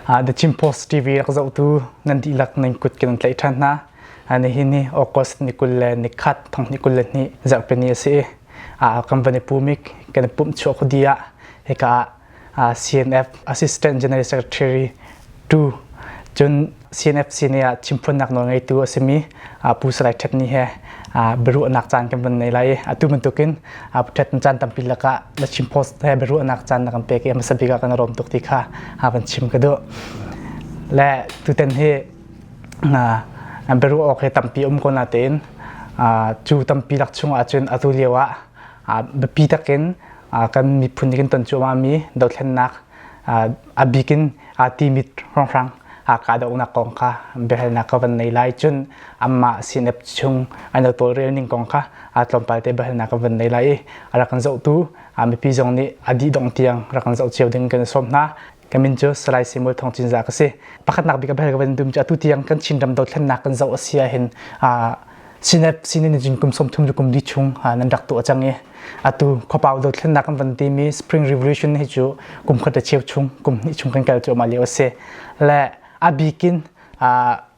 The Chin Post TV rak zohtu nan dihlak nan kut kan tlaih ṭhan hna. Nihin hi August ni 21 thong ni 22 zarhpini a si i kan van i pumik kan i pumh chuah khudi ah hika ah CNF Assistant General Secretary 2 cun CNF sin ah chimphunnak nawl ngeitu a simi Pu Salai Htet Ni he biaruahnak caan kan van nei lai i atu bantukin Pu Htet caan tampi lakah na Chin Post he biaruahnak caan na kan pek i hmasa bik ah kan rawm tuk ti kha van chim ka duh. Le tutan hi biaruah awk hi tampi um ko natein cu tampi lak chung ahcun atu lio ah biapi takin kan miphun nih kan ton cuahmahmi dothlennak a bikin timit hrawnghrang kahdohnak kong kha biahalnak ka van nei lai cun amah CNF chung an tawlrel ning kong kha tlawmpal te biahalnak ka van nei lai i a rak kan zohtu mipi zong nih a dih dongh tiang rak kan zoh cio ding kan sawm hna. Ka min cu Salai Samuel Thawng Cinza ka si. Pakhatnak bik a bel ka van dum cu atu tiang kan Chinram dothlennak kan zoh a si ahhin CNF sinin in kum 30 le kum li chung nan rak tuah cang i atu khuapau dothlennak kan van timi Spring Revolution hi cu kum khat le cheu chung kum hnih chung kan kal cuahmah lio a si. Le a bikin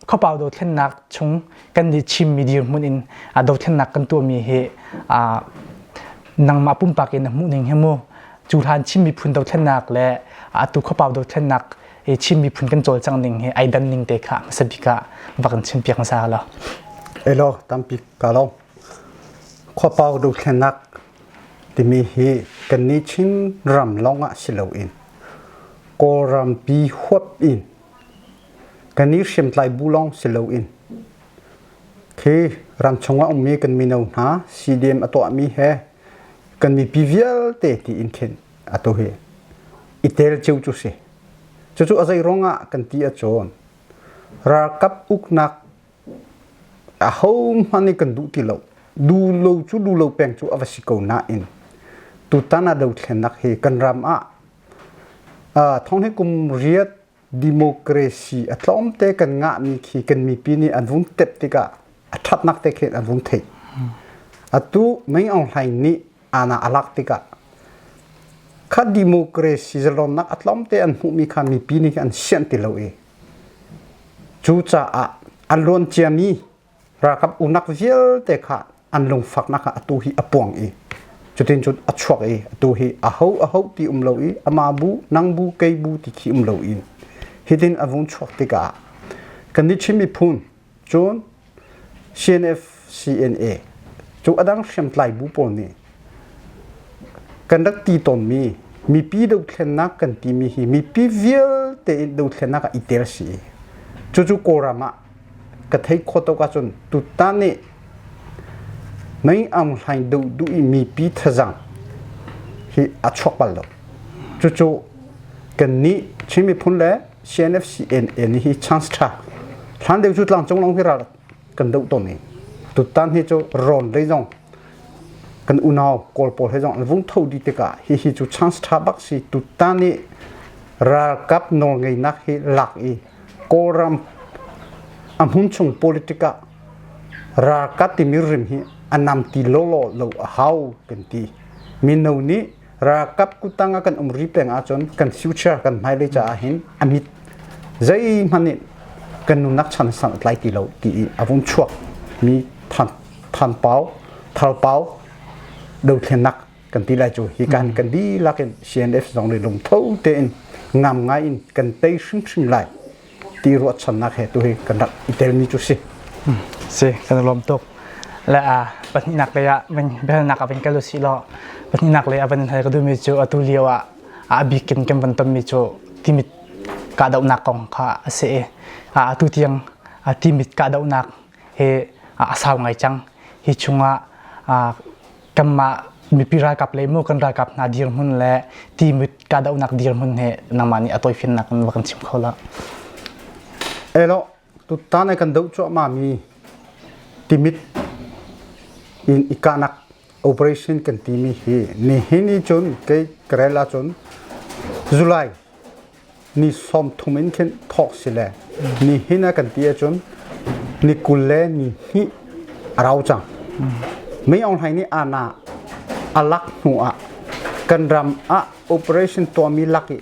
khuapau dothlennak chung kan nih Chinmi dirhmun in dothlennak kan tuahmi hi nangmah pumpak in na hmuh ning hi mu cu hlan Chin miphun dothlennak le atu khuapau dothlennak i Chin miphun kan cawlcang ning hi ai dan ning te kha hmasa bik ah va kan chim piak hmasa lo. Elo tampi ka lo. Khuapau dothlennak timi hi kan nih Chin ram lawng ah si loin Kawlrampi huap in kan i hriamtlai bu lawng si loin khi ram chungah ummi kan mino hna CDM a tuahmi he kan mipi vialte tiin khin atu hi i tel cio cu si. Cucu a zei ruangah kan ti ahcun ralkap uknak ahohmanh nih kan duh ti lo. Duh lo cu duh lo peng cu a va si ko nain tutan ah dothlennak hi kan ram ah thong hi kum riat democracy a tlawmte kan ngahmi khi kan mipi nih an vung tep tikah a ṭhatnak te khin an vung theih. Atu Meng Aung Hlaing nih ana a lak tikah kha democracy zalonnak a tlawmte an hmuhmi kha mipi nih an sianh ti lo i cucaah a luan ciami ralkap unak vialte kha an lungfaknak ah atu hi a puang i cutin cun a chuak i atu hi aho aho ti um lo i ama bu nang bu kei bu ti khi um lo in hitin a vung chuak tikah kan nih Chin miphun cun CNF CNA cu adang hriamtlai bu pawl nih kan rak ti tawnmi mipi dothlennak kan timi hi mipi vialte in dothlennak ah i tel si cucu Kawlram ah ka theih khawh tuk ahcun tutan nih Mei Aung Hlaing duh duh i mipi thazang hi a chuak bal lo. Cucu kannih Chin miphun le CNF CNA nih hi chance ṭha hlan deuh cu tlangcung lawng hi ral kan doh tawn i tutan hi cu rawn lei zong kan unau Kawl pawl he zong an vung tho dih tikah hihi cu chance ṭha bak si tutan i ralkap nawlngeihnak hi lak i Kawlram a hmun chung politic ah ralkap timi rim hi a nam ti lawlaw lo a hau kan ti. Mino nih ralkap kutang ah kan um ri peng ahcun kan future kan hmailei caah hin a mit zeihmanh nih kan nunnak chan san a tlai ti lo ti i a vung chuak mi than than pau thal pau dothlennak kan ti lai cu hi kan kan dihlak in CNF zong nih lungtho tein ngam ngai in kan tei hrimhrim lai ti ruahchannak he tu hi kan rak i telmi cu si. Si kan lawm tuk. Le a pahnihnak lei ah biahalnak ah van kal usih law pahnihnak lei ah van hal ka duhmi cu atu lio ah a bikin kan van tonmi cu timit kahdohnak kong kha a si i atu tiang timit kahdohnak hi a sau ngai cang. Hi chungah kanmah mipi ralkap le mu kan ralkap hna dirhmun le timit kahdohnak dirhmun he nangmah nih a tawifiannak in va kan chim kho la. Elo tutan ai kan doh cuahmah mi timit in ikahnak operation kan timi hi nihin i cun kei karel ahcun July ni 30 in khin thawk si le nihin a kan ti ahcun ni 20 le ni hnih a rau cang. Mei Aung Hlaing nih ana a lak hnu ah kan ram ah operation tuahmi lak i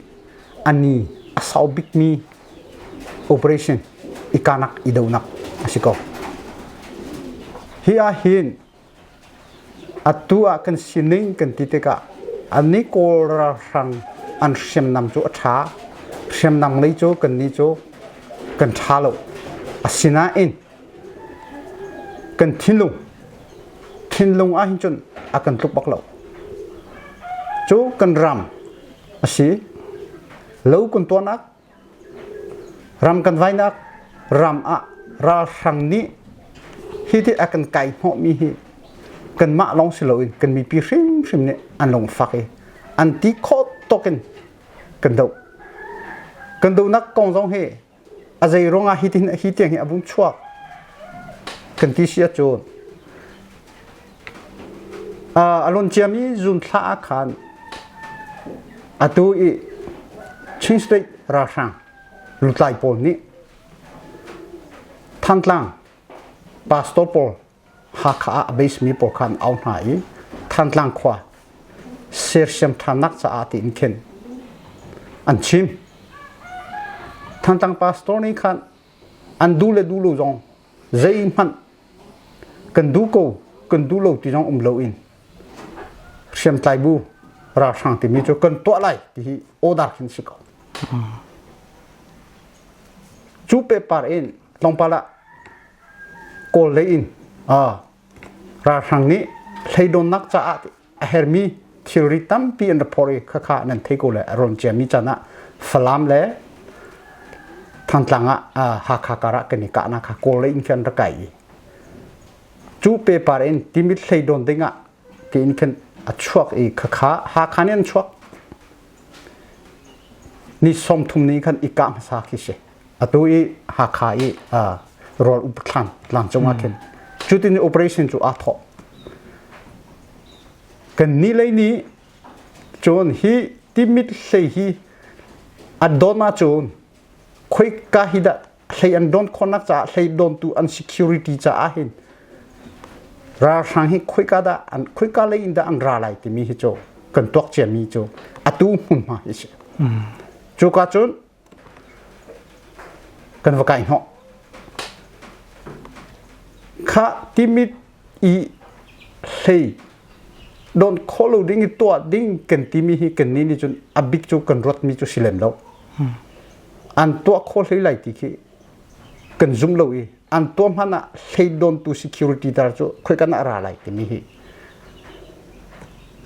ani a sau bikmi Operation ikanak idonak a si ko. Hi ah hin atu ah kan sining kan ti tikah annih Kawl ralhrang an hriamnam cu a ṭha. Hriamnam lei cu kannih cu kan ṭha lo. Asinain kan thinlung thinlung ah hin cun a kan tluk bak lo. Cu kan ram a si. Lo kan tuahnak Ram kan vainak ram ah ralhrang nih hi ti a kan kai hnawhmi hi kanmah lawng si loin kan mipi hrimhrim nih an lungfak i an ti khawh tawk in kan doh. Kan dohnak kong zong hi a zei ruangah hi tin hi tiang hi a vung chuak kan ti si ahcun a lon ciami zun thla ah khan atu i Chin State ralhrang lutlai pawl nih Thantlang pastor pawl Hakha ah a base mi pawl kha an au hna i Thantlang khua sersiam ṭhannak caah tiin khin an chim. Thantlang pastor nih khan an duh le duh lo zong zeihmanh kan duh ko kan duh lo ti zong um loin hriamtlai bu ralhrang timi cu kan tuah lai ti hi order khin si ko. Cu pepar in tlawmpal ah Kawl lei in ralhrang nih hleidonnak caah a hermi thilri tampi an rak phor i khakha nan thei ko le a rawn ciami can ah Falam le Thantlang ah Hakha kar ah kan i kahnak kha Kawl lei in khan rak kai i cu pepar in timit hleidon ding ah tiin khan a chuak i khakha Hakha nih an chuak ni 30 ni khan i kah hmasa khi si atu i Hakha i rawl up thlan tlang cung ah khin cutin operation cu aa thawk kan ni lei ni cun hi timit hlei hi a don ahcun khoika hi dah hlei an don khawhnak caah hlei dontu an security caah hin ralhrang hi khoika dah an khoika lei in dah an ra lai timi hi cu kan tuak ciami cu atu hmunhma hi si cuka cun kan va kai hnawh. Kha timit i hlei don khawh lo ding i tuah ding kan timi hi kan nih nih cun a bik cu kan ruatmi cu si lem lo. An tuah khawh hlei lai ti khi kan zum lo i an tuah hmanh ah hlei dontu security dar cu khoi kan ah ra lai timi hi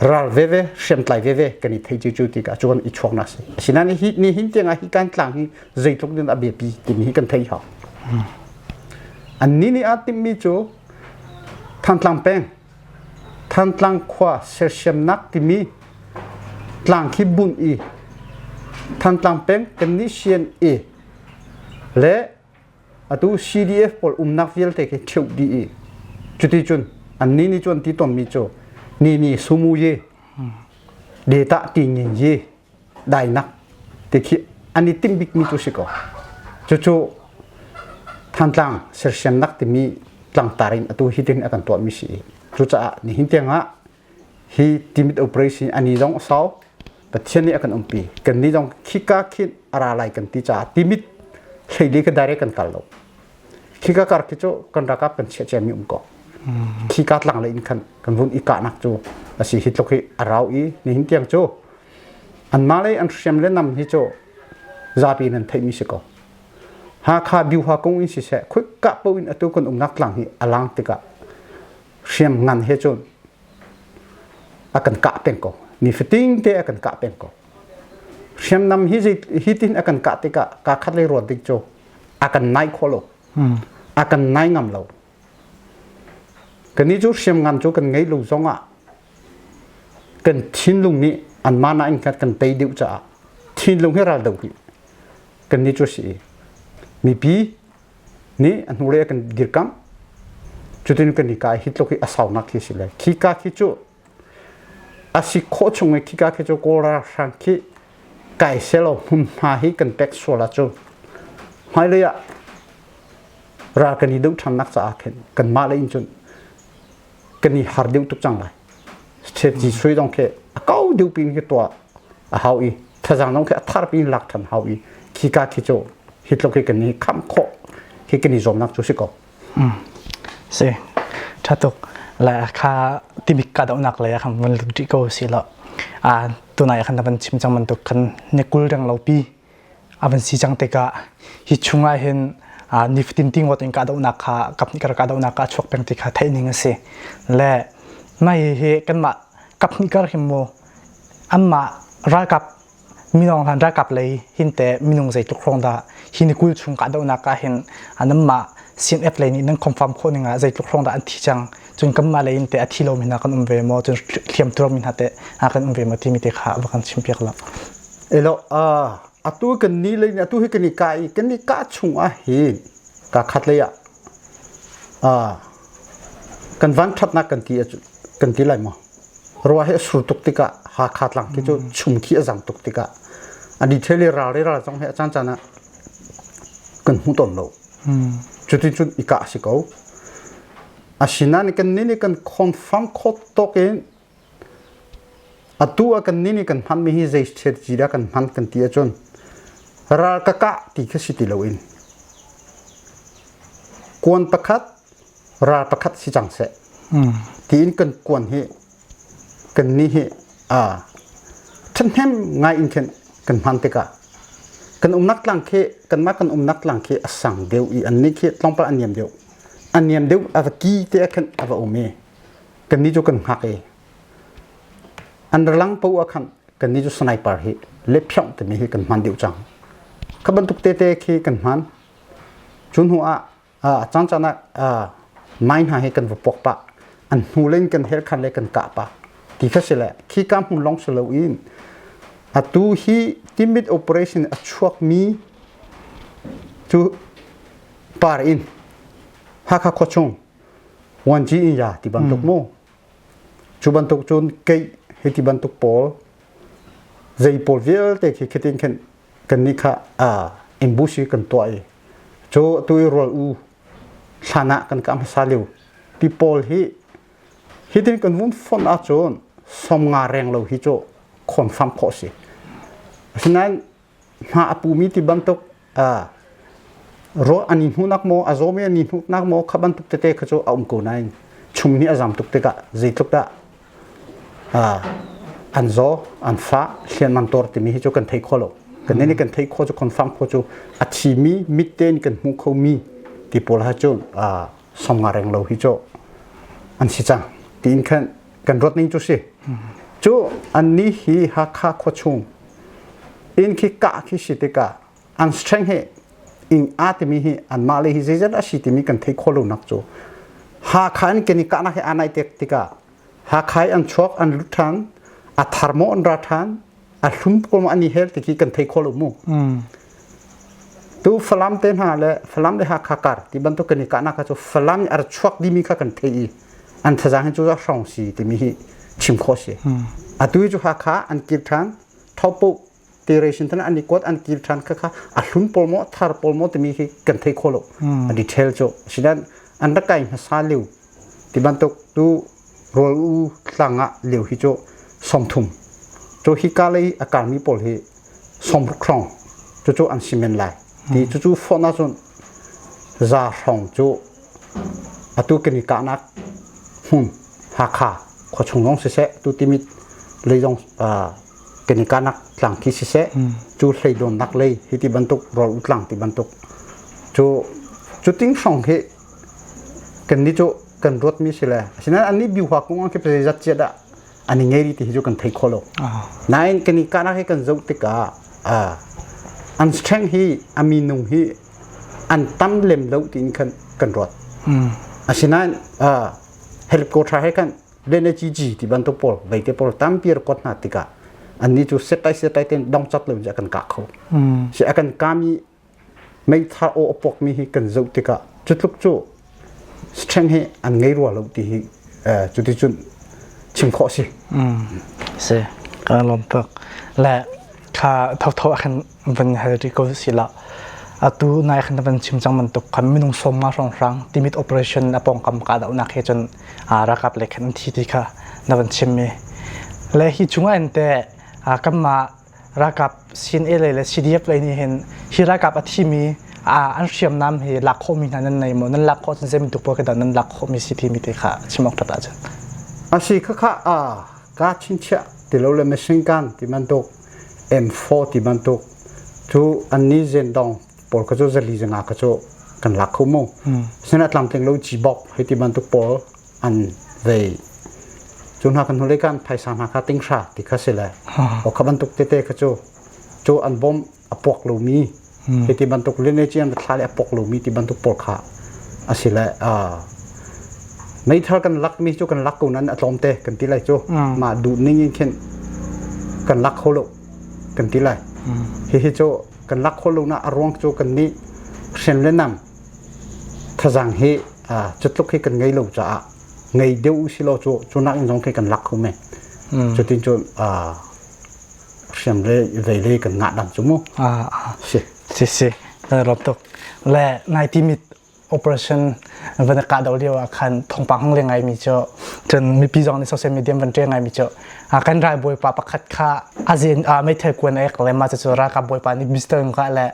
ral veve hriamtlai veve kan i thei cu cu tikah cu kan i chuak na si asinain hi ni hin tiangah hi kan tlang hi zeitluk din a biapi timi hi kan thei hau an ni nih aa timmi cu Thantlang peng Thantlang khua sersiamnak timi tlang khi bunh i Thantlang peng kan nih CNA le Atu CDF pawl umnak vialte khi ṭheuh dih i cuti cun annih nih cun ti tonmi cu ni ni sumu ye data ti ngin ye dainak ti khi an i timh bikmi cu si ko. Cucu Thantlang sersiamnak timi tlangtar in atu hitin a kan tuahmi si i cucaah nihin tiangah Hi timit operation ani zong a sau. Pathian nih a kan umpi. Kan nih zong khika khin a ra lai kan ti caah timit hleili ka direct kan kal lo. Khika kar khi cu kan rakap kan chiah ciami um ko. Khika tlang le in khan kan vun i kahnak cu a si hi tluk hi a rau i nihin tiang cu anmah lei an hriam le nam hi cu zapi nan theihmi si ko. Hakha Biuha kung in siseh khuika po in atu kan umnak tlang hi a lang tikah hriam ngan he cun a kan kah peng ko nifatin te a kan kah peng ko hriamnam hi hi tin a kan kah tikah ka khat lei ruat ding cu a kan nai kho lo a kan nai ngam lo kan cu hriamngan cu kan ngei lo zong ah kan thinlung nih an mana in kan tei deuh caah thinlung hi ral do hi kan ni cu si mipi nih a hnulei a kan dirkamh. Cutin kan i kai hi tluk hi a saunak khi si le khika khi cu a si khawh chung i khika khi cu Kawl ralhrang khi kai selaw hmunhma hi kan pek sual ahcun hmailei ah ral kan i doh ṭhannak caah khin kanmah lei in cun kan i har deuh tuk cang lai. Strategy sui dong khi a kau deuh pin khi tuah a hau i thazang dong khi a thar pin lak ṭhan hau i khika khi cu Hi tluk hi kan i khamh khawh hi kan i zuamnak cu si ko. Si. Tha tuk. La kha timik ka dohnak lei ah khan van lut rih ko si lo. A tunai khan van chim cang bantuk khan ni kul reng lo pi a van si cang tikah hi chungah hin nifatin ti ngawt in kahdohnak kha kaphnih kar kahdohnak kha a chuak peng ti kha theih ning a si. Le mah hi kanmah kaphnih kar hin mu anmah ralkap minung hlan ralkap lei hin te minung zeitluk hrawng dah hi ni 20 chung kahdohnak ah hin anmah CNF lei nih nan confirm khawh ning ah zeitluk hrawng dah an thi cang cun kanmah lei in te a thi lomi hna kan um ve maw cun hliam tuarmi hna te kan um ve maw timi te kha va kan chim piak lo. Elo atu kan ni lei atu hi kan i ka i kan i ka chung ah hin ka khat lei ah kan van thatnak kan ti kan ti lai maw Rua hi a sur tuk tikah Hakha tlang khi cu chum khi a zang tuk tikah a detail i ral ral zong hi a caan caan ah kan hmu tawn lo. Cutin cun i kah a si ko. Asinain kan nih nih kan confirm khawh tawk in atu ah kan nih nih kan hmanmi hi zei strategy dah kan hman kan ti ahcun ral ka kah ti kha si ti loin kuan pakhat ral pakhat si cang seh tiin kan kuan hi kan nih hi a ṭhahnem ngai in khin kan hman tikah kan umnak tlang khi kanmah kan umnak tlang khi a sang deuh i annih khi tlawmpal a niam deuh a niam deuh a va ki te ah khin a va um i kannih cu kan hngak i an ralang paoh ah khan kannih cu sniper hi lephiong timi hi kan hman deuh cang kha bantuk tete khi kan hman cu hnu ah A caan ah mine hna hi kan va puak pah. An hnu len kan her khan le kan kah pah. Ti kha si le khi ka hmun lawng si loin atu hi timit operation a chuakmi cu par in Hakha khuachung 1G in ya ti bantuk mu. Cu bantuk cun keih hi ti bantuk pawl zei pawl vialte khi khitin khin kannih kha ambush hi kan tuah i cu atu i rual u hlan ah kan kah hmasa lio ti pawl hi hitin kan vun fonh ahcun 50 reng lo hi cu confirm khawh si asinain hma a pumi ti bantuk ruah an i hnuhnak maw a zawmi an i hnuhnak maw kha bantuk tete kha cu a um ko nain chung nih a zam tuk tikah zeitluk dah an zaw an fah hliam an tuar timi hi cu kan thei kho lo kan nih kan thei kho cu confirm kho cu a thimi mit tein kan hmu kho mi ti pawl ha cu 50 reng lo hi cu an si cang tiin khan kan ruat ning cu si cu an ni hi Hakha khuachung in khi kah khi si tikah an strength hi ing a timi hi anmah le hi zeizat a si timi kan thei kho lo nak cu Hakha in kan i kahnak hi anai tek tikah Hakha i an chuak an lut ṭhan a thar maw an ra ṭhan a hlum pawl maw an i hel ti khi kan thei kho lo mu tu Falam te hna le Falam le Hakha kar ti bantuk kan i kahnak kha cu Falam i a ra chuak dimi kha kan thei i an thazaang hi cu hrawng si timi hi chim khawh si atu hi cu Hakha an kir ṭhan thopo Teration tan an i kuat an kir ṭhan kha kha a hlun pawl maw thar pawl maw timi hi kan thei kho lo a detail cu sinan an rak kai hmasa lio ti bantuk tu rawl u tlang ah lio hi cu 30 cu hi ka lei a karmi pawl hi 60 hrawng cu cu an si men lai ti cu cu phone ahcun za hrawng cu atu kan i kahnak hmun Hakha khuachung zong siseh tu timit lei zong kan i kahnak tlang khi siseh cu hleidonnak lei hi ti bantuk rawl u tlang ti bantuk cu cu ting hrawng hi kan nih cu kan ruatmi si le asinain an nih biuhua kung ang khi zeizat chiat dah an i ngei ti hi cu kan thei kho lo nain kan i kahnak hi kan zoh tikah an strength hi a minung hi an tam lem lo tiin khan kan ruat asinain helicopter he khan LNGG ti bantuk pawl veite pawl tampi rak kuat hna tikah annih cu setai setai ten dong cat lo in a kan kah kho si a kan kami meithal aw a puakmi hi kan zoh tikah cu tluk cu strength hi an ngei rua lo ti hi cuti cun chim khawh si si ka lawm tuk le kha thotho ah khan van hal rih ko si la atu nai khan van chim cang bantuk khan minung 50 hrawng hrang timit operation a pawngkam ka dohnak he cun ralkap le khan an thi ti kha na van chim mi le hi chungah in te kanmah. Ralkap CNA lei le CDF lei nih hin hi ralkap a thimi an hriamnam hi lak khawhmi hna nan nei maw? Nan lak khawh cun zei bantuk pawl dah nan lak khawhmi si timi te kha chim awk ṭhat ahcun. A si khakha ka chinchiah ti lo le machine gun ti bantuk M4 ti bantuk cu an ni zendong pawl kha cu zali zanga kha cu kan lak kho mu. Sina tlamtling lo ci bok hei ti bantuk pawl an vei. Cu hna kan hnulei kan phaisa hna kha tinghra ti kha si le o kha bantuk tete kha cu cu an bom a puak lomi hi ti bantuk lineage an thla le a puak lomi ti bantuk pawl kha a si le meithal kan lakmi cu kan lak ko nan a tlawmte kan ti lai cu mah duh ning in khin kan lak kho lo kan ti lai hihi cu kan lak kho lo na a ruang cu kan nih hren le nam Thazaang hi cutluk hi kan ngei lo caah ngei deuh usilaw cu cu nak in zong khi kan lak kho men. Cutin cun hriam le vei le kan ngah dang cu mu. Si. Si si. Rop tuk. Le nai timit operation van kah do lio ah khan thawngpang hung le ngai mi cu cun mipi zong nih social media van ṭe ngai mi cu kan ral bawipa pakhat kha azin meithal kuan ek le ma cu ralkap bawipa nih pistol ka le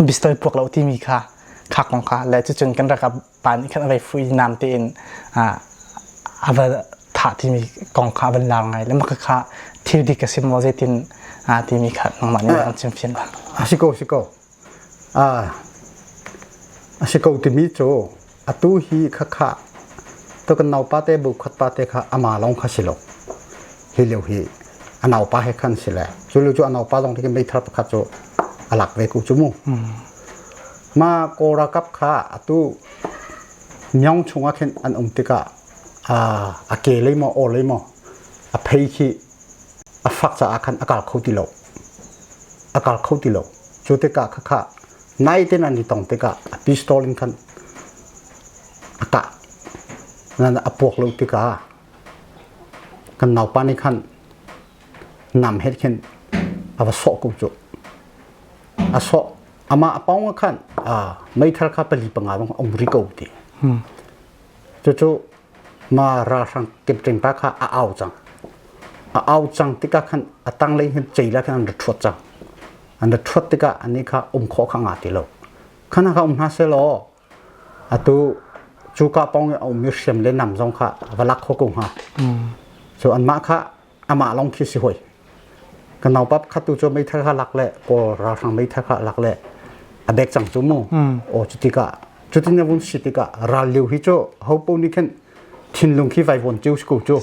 pistol puak lo timi kha kha kong kha le cucun kan ralkap pa nih khan a vei fui nam tein a va thah timi kong kha a van lar ngai le mah kha thil dik a si maw zeitin timi kha nangmah nih an chim fian a si ko si ko a si ko timi cu Atu hi khakha to kan naupa te bu khat pa te kha ama lawng kha si lo. Hi lio hi a naupa he khan si le cu lu cu a naupa zong te meithal pakhat cu a lak ve ku cu mu. Ma Kawl ralkap kha atu Myong chungah khin an um tikah a ke lei maw aw lei maw a phei khi a fak caah khan a kal kho ti lo. A kal kho ti lo. Cu tikah khakha Naite an i tong tikah a pistol in khan a kah. Nan a puak lo tikah kan naupa nih khan nam het khin a va sawh ko cu. A sawh. Amah a pawng ah khan meithal kha pali panga bang a um ri ko ti. Cucu ma ralhrang kepṭeng pa kha a au cang. A au cang tikah khan a tanglei hin ceila khan an ra ṭhuat cang. An ra ṭhuat tikah anih kha um khawh kha nga ti lo. Khana kha um hna selaw atu cuka pawng i a ummi hriam le nam zong kha va lak kho ko hnga. So anmah kha amah lawng khi si hoi. Kan naupa pakhat tu cu meithal kha lak le Kawl ralhrang meithal kha lak le a bek cang cu mu. Aw cu tikah cutin na vun si tikah ral liu hi cu ho po nih khin thinlung khi vaivuan cio si ko cu.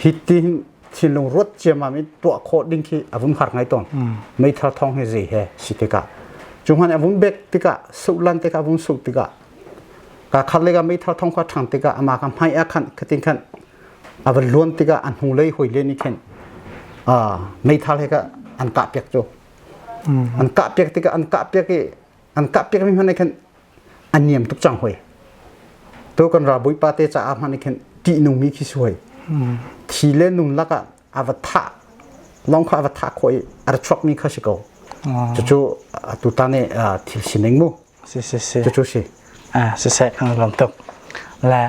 Hi tin thinlung ruat ciamam in tuah khawh ding khi a vun har ngai tawn. Meithal thong hi zei he si tikah cu hman a vun bek tikah suhlan tikah vun suh tikah ka khat le ka meithal thong kha ṭhang tikah ama ka hmai ah khan khatin khan a va luan tikah a hnulei hoi le nih khin meithal he ka an kah piak cu an kah piak tikah an kah piak i an kah piak mi hmanh khin an niam tuk cang hoi to kan ralbawi pa te caah hmanh khin ṭihnung mi khi si hoi thi le nun lakah a va thah lawng kha a va thah khawh i a ra chuak mi kha si ko cucu atutan i thil sining mu Si si si. Cucu si. Ah siseh kan lawm tuk. Le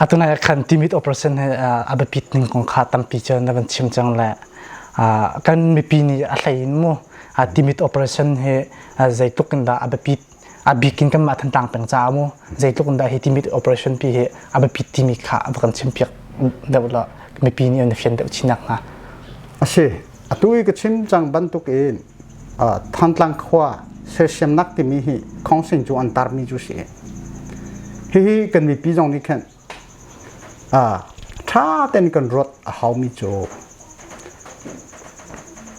atu nai khan timit operation he a biapit ning kong kha tampi cu na van chim cang le kan mipi nih a hlei in mu timit operation hi zeitluk in dah a biapit a bik in kanmah Thantlang peng caah mu zeitluk in dah hi timit operation pi hi a biapit timi kha va kan chim piak deuh la mipi nih an fian deuh chin nak hnga. A si. Atu i ka chim cang bantuk in Thantlang khua sersiamnak timi hi khawngsing cu an tarmi cu si. Hihi kan mipi zong nih khan ṭha tein kan ruat a haumi cu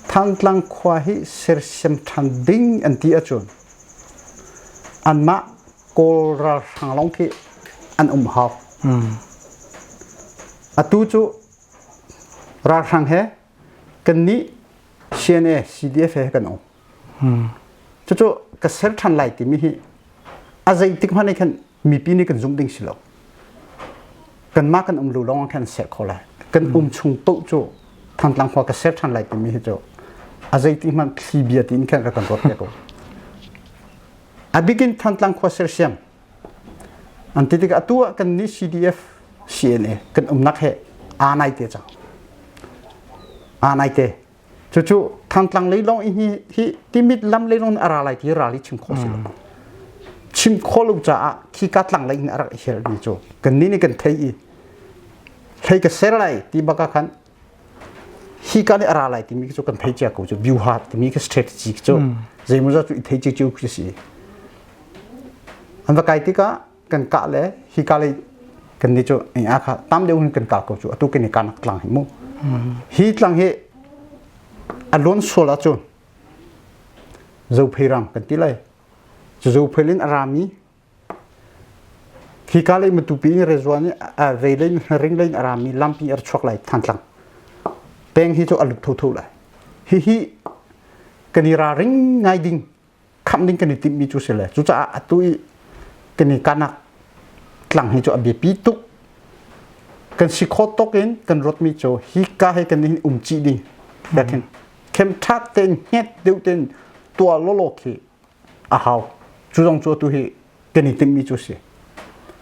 Thantlang khua hi sersiam ṭhan ding an ti ahcun anmah Kawl ralhrang lawng khi an um hau. Atu cu ralhrang he kannih CNA CDF he kan um. Cucu ka ser ṭhan lai timi hi a zeitik hmanh khan mipi nih kan zumh ding si lo. Kanmah kan um lu lawng khan ser kho lai. Kan um chung paoh cu Thantlang khua ka ser ṭhan lai timi hi cu a zeitik hmanh thli bia tiin khan ka kan ruat piak ko. A bikin Thantlang khua sersiam An ti tikah atu ah kan nih CDF CNA kan umnak he aa nai te cang. Aa nai te. Cucu Thantlang lei lawng hi hi Timit lam lei lawng a ra lai ti ral hi chim khawh si lo. Chim khawh lo caah khi ka tlang lei in a rak i hel mi cu kan nih nih kan thei i hlei ka ser lai ti baka khan hi ka nih a ra lai timi cu kan thei cia ko cu biuha timi ka strategy cu zeimawzat cu i thei cio cio khi si. An va kai tikah kan kah le hi ka lei kan nih cu a kha tam deuh hin kan kah ko cu atu kan i kanak tlang hi mu. Hi tlang hi a luan sual ahcun zophei ram kan ti lai. Cu zophei in a rami hi ka lei matupi in rezuan i a vei lei ring lei in a rami lampi ar chuak lai thantlang. Peng hi cu a lut thotho lai. Hihi kan i ralring ngai ding khamh ding kan i timhmi cu si le cucaah atu i kan i kanak tlang hi cu a biapi tuk kan si kho tok in kan ruatmi cu hi ka he kan in um chih ding khin khem ṭhat tein hnget deuh tein tuah lawlaw khi a hau cu zong cu atu hi kan i timhmi cu si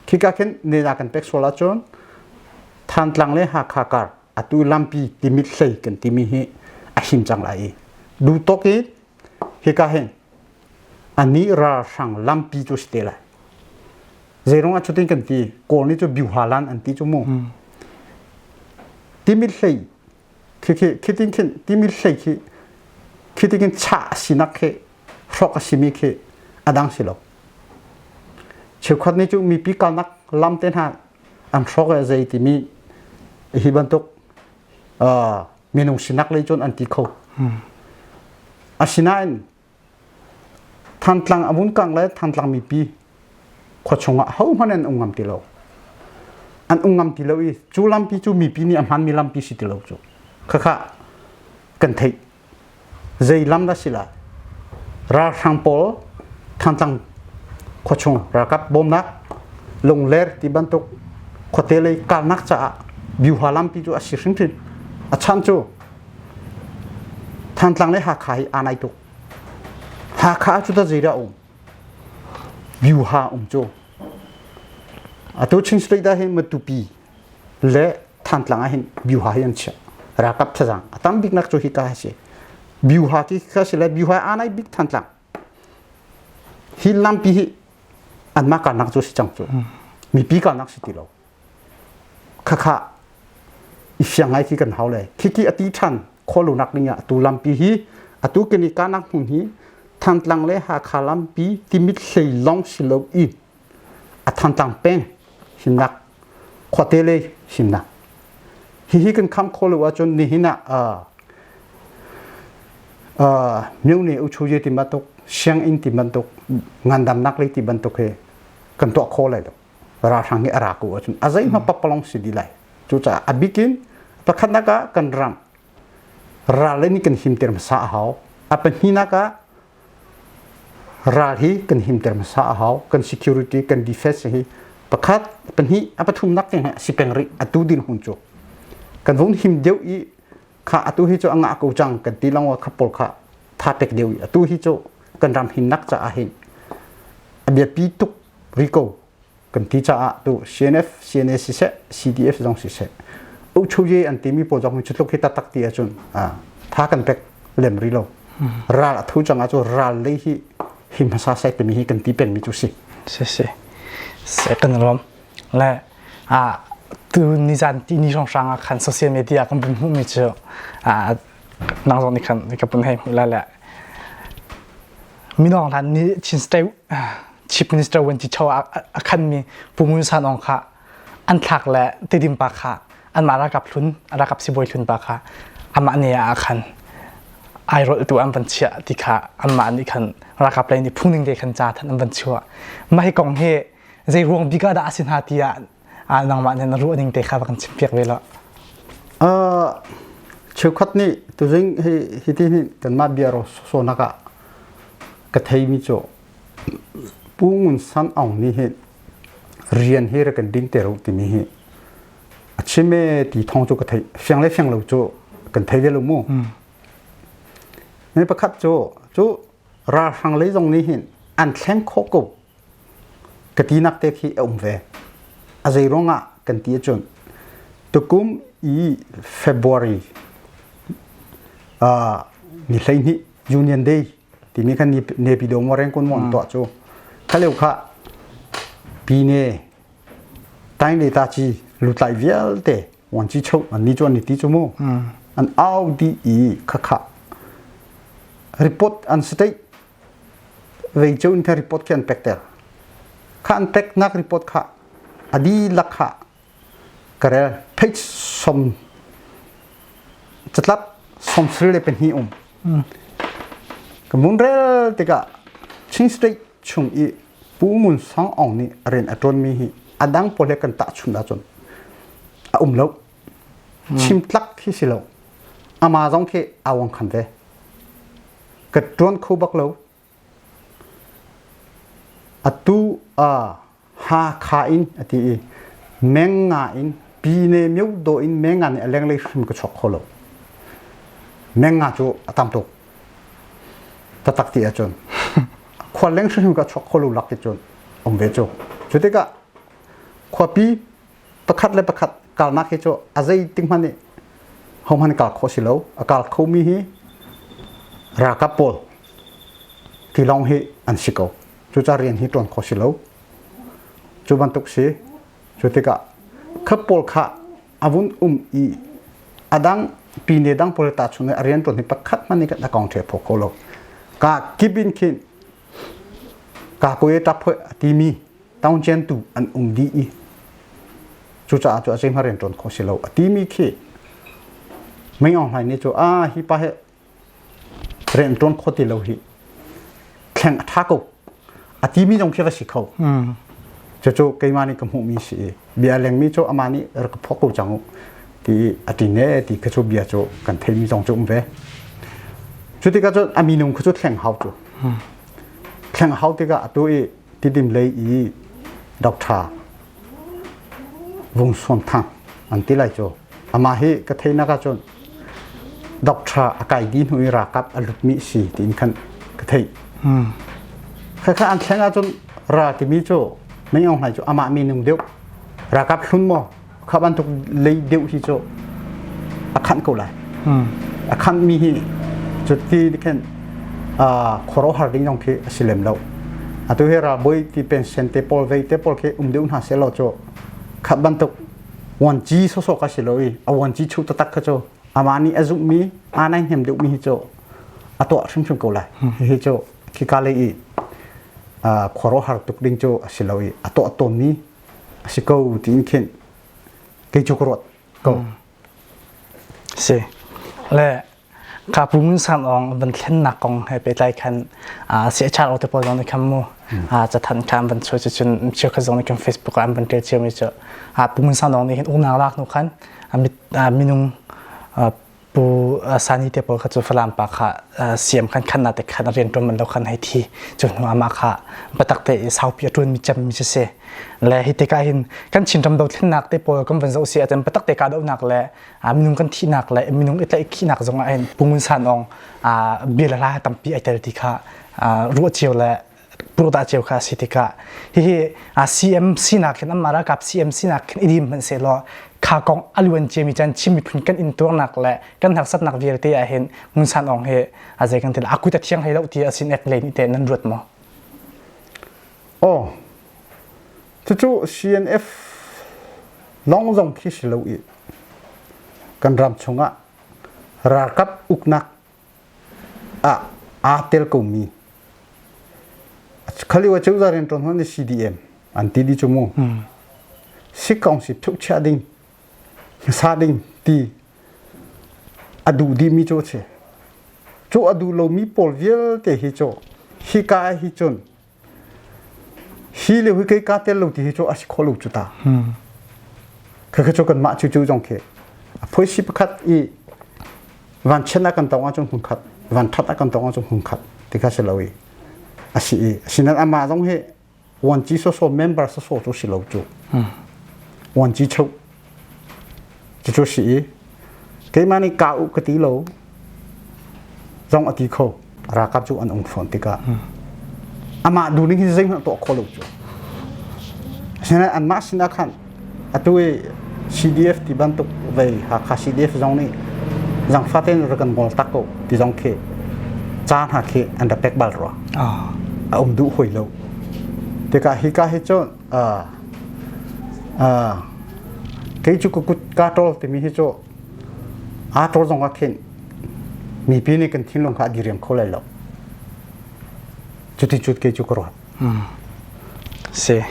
khika khin nena kan pek sual ahcun Thantlang le Hakha kar atu lampi timit hlei kan timi hi a him cang lai i du tok in Hika hin anih ralhrang lampi cu si te lai. Zeirung ah cutin kan ti Kawl nih cu biuhalan an ti cu mu. Timit hlei khi khi khitin khin timit hlei khi khitin khin chah a sinak khi hrawk a simi khi a dang si lo. Cheukhat nih cu mipi kalnak lam te hna an hrawk e zei timi hi bantuk minung sinak lei cun an ti kho. Asinain Thantlang a vun kang le Thantlang mipi khua chungah hohmanh an um ngam ti lo. An um ngam ti lo i cu lampi cu mipi nih a hmanmi lampi si ti lo cu. Khakha kan theih. Zei lam dah si lai? Ralhrang pawl Thantlang khuachung ralkap bawmnak Lungler ti bantuk khuate lei kalnak caah Byuha lampi cu a si hrimhrim. A chan cu Thantlang le Hakha hi aa nai tuk. Hakha cu ta zeidah um? Byuha um cu. Atu Chin State ah hin Matupi le Thantlang ah hin Byuha hi an chiah. Ralkap thazaang a tam biknak cu hika a si. Byuha ti kha si le Byuha aa nai bik Thantlang. Hi lampi hi anmah karnak cu si cang cu. Mipi karnak si ti lo. Khakha i fiang ngai khi kan hau le khiki a ti ṭhan khawlunak ding ah atu lampi hi atu kan i kahnak hmun hi Thantlang le Hakha lampi timit hlei long si lo i a Thantlang peng himnak khuate lei himnak hihi kan kham kho lo ahcun nihin ah myone uchuye ti bantuk sianginn ti bantuk ngandamnak lei ti bantuk hi kan tuah kho lai lo ralhrang hi a ra ko ahcun a zeihmanh pakpalong si dih lai cucaah a bikin pakhatnak ah kan ram ral in kan himter hmasa a hau a pahnihnak ah ral hi kan himter hmasa a hau kan security kan defense hi pakhat pahnih a pathumnak tiang hi a si peng rih atu dirhmun cu kan vun him deuh i kha atu hi cu a ngah ko cang kan ti lawng kha pawl kha tha pek deuh i atu hi cu kan ram himnak caah hin a biapi tuk rih ko kan ti caah tu CNF CNA siseh CDF zong siseh Uchuye an timi pawl zong cu tluk hi taktak ti ahcun tha kan pek lem rih lo ral a thu cang ahcun ral lei hi hi hmasa sai timi hi kan ti pengmi cu si si si se kan rom le a tu nizan ti ni hrawng hrang ah khan social media kan bun hmuh mi cu a nang zong nih khan ka pun hei hmuh la le minong hlan ni Chin State Chief Minister Wen Chi Cho a khanmi Pu Ngun San Aung kha an thlak le Tedim pa kha anmah ralkap hlun ralkap sibawi hlun pa kha amah ne ah khan airolh tu an van chiah ti kha anmah nih khan ralkap lei nih phungning te khan ca than an van chuah mah hi kong hi zei ruang bik ah dah a si hna tiah nangmah nih na ruah ning te kha va kan chim piak ve lo cheukhat nih tuzing hi hi ti hin kanmah bia ro sonak ah ka theimi cu Pu Ngun San Aung nih hin rian hi rak kan ding te ro timi hi a chim e ti thong cu ka theih fiang le fiang lo cu kan thei ve lo mu mi pakhat cu cu ralhrang lei zong nih hin an thleng khawh ko ka tinak te khi a um ve. A zei ruangah kan ti ahcun tukum i February. Ni 12 Union Day timi khan Naypyidaw maw Rangoon maw an tuah cu. Kha lio kha Pine Tain le Taci lutlai vialte wanci cho an ni cu an i ti cu mu. An au dih i khakha report an state vei cu in report khi an pek ter. Kha an peknak report kha a dihlak kha ka rel page som catlap 24 um. Ka mun rel tikah Chin State chung i Pu Ngun Sang Aung nih rian a ṭuanmi hi a dang pawl he kan tahchunh ahcun a um lo. Chim tlak khi si lo. Ama zong khi aa wang khan ve. Ka ṭuan kho bak lo. Atu ah Hakha in a ti i Menga in Pine Myodaw in Menga nih a lenglei hrim ka chuak kho lo. Menga cu a tam tuk. Taktak ti ahcun khua leng hrimhrim ka chuak kho lo lak ti cun um ve cu. Cu tikah khuapi pakhat le pakhat kalnak hi cu a zeitik hmanh nih hohmanh kal khawh si lo. A kal khomi hi ralkap pawl tilawng hi an si ko. Cucaah rian hi ṭuan khawh si lo. Cu bantuk si. Cu tikah kha pawl kha a vun um i a dang pine dang pawl ta chung i a rian ṭuan hi pakhat hmanh nih kan a kong ṭhe phaw kho lo. Ka kip in khin ka koe tap hoi a timi taungcian tu an um dih i cucaah cu a zeihmanh rian ṭuan khawh si lo a timi khi Mei Aung Hlaing nih cu a hi pa hi rian ṭuan kho ti lo hi thleng a ṭha ko a timi zong khi va si kho cucu keimah nih ka hmuhmi si i bia lengmi cu amah nih rak ka phuak ko cang u ti a ti ne ti kha cu bia cu kan theimi zong cu um ve cu tikah cun a minung kha cu thleng hau cu thleng hau tikah atu i tidim lei i doctor Vung Suan Thang an ti lai cu. Amah hi ka theihnak ahcun doctor a kai dih hnu i ralkap a lutmi si tiin khan ka theih. Khakha an thleng ahcun ral timi cu Meng Aung Hlaing cu amah minung deuh ralkap hlun maw kha bantuk lei deuh hi cu a khanh ko lai. A khanhmi hi cu ti khin khuaruahhar ding zong khi a si lem lo. Atu hi ralbawi ti pension te pawl vei te pawl khi um deuh hna seh law cu khat bantuk vuanci sawsawh ka si lo i a vuanci chuh taktak kha cu amah nih a zumhmi aa naihniam deuhmi hi cu a tuah hrimhrim ko lai. Hihi cu khika lei i khuaruahhar tuk ding cu a si lo i a tuah tawnmi a si ko tiin khin kei cu ka ruat ko. Si. Le ka pu Ngun San Aung van thlennak kong he pehtlai khan CHRO te pawl zong nih khan mu cathanh kha an van chuah cucun cheukhat zong nih khan Facebook ah an van ṭial ciomi cu Pu Ngun San Aung nih hin uknak lak hnu khan minung Pu Sani te pawl kha cu Falam pa kha siam khan khan na te khan rian ṭuan man lo khan hei thi cu hnu amah kha biatak te i saupi a ṭuanmi cemmi cu si le hi tikah hin kan Chinram dothlennak te pawl kan van zoh si ahcun biatak te kahdohnak le minung kan thihnak le minung i tlaihkhihnak zong ah hin Pu Ngun San Aung bia le hla tampi ai tel ti kha ruah cio le purdah cio kha a si tikah hihi CM sinak hin anmah ralkap CM sinak khin i dim hmanhsehlaw kha kong a luan ciami caan Chin miphun kan intuarnak le kan harsatnak vialte ah hin Ngun San Aung hi a zei kan ti a kut a thiang hlei lo ti a sin ek lei nih teh nan ruat maw? Oh, cucu CNF lawng zong khi si lo i kan ram chungah ralkap uknak ah aa tel komi khalio ah cozah rianṭuan hman CDM an ti dih cu mu sikong si thukchiah ding hmasa ding ti a duh dihmi cu a si cu a duh lomi pawl vialte hi cu hika hi cun Hi lio hi kei kaa tel lo ti hi cu a si kho lo cu ta. Khakha cu kanmah cu cu zong khi a phoisi pakhat i vanchiat ah kan tong ahcun hmun khat vanṭhat ah kan tong ahcun hmun khat ti kha si lo i a si i asinain amah zong hi vuanci sawsawh member sawsawh cu si lo cu. Vuanci cheu Cucu si i keimah nih ka u ka ti lo zong a ti kho. Ralkap cu an um fawn tikah amah duh ning hi zeihmanh tuah kho lo cu. Asinain anmah sinah khan atu i CDF ti bantuk vei Hakha CDF zong nih zangfah tein rak kan ngol tak ko ti zong khi. Ca hna khi an rak pek bal rua. A um duh hoi lo. Tikah hika hi cu kei cu ka kut ka ṭawl timi hi cu aa ṭawl zong ah khin mipi nih kan thinlung kha a diriam kho lai lo. Cuti cut kei cu ka ruat. Si.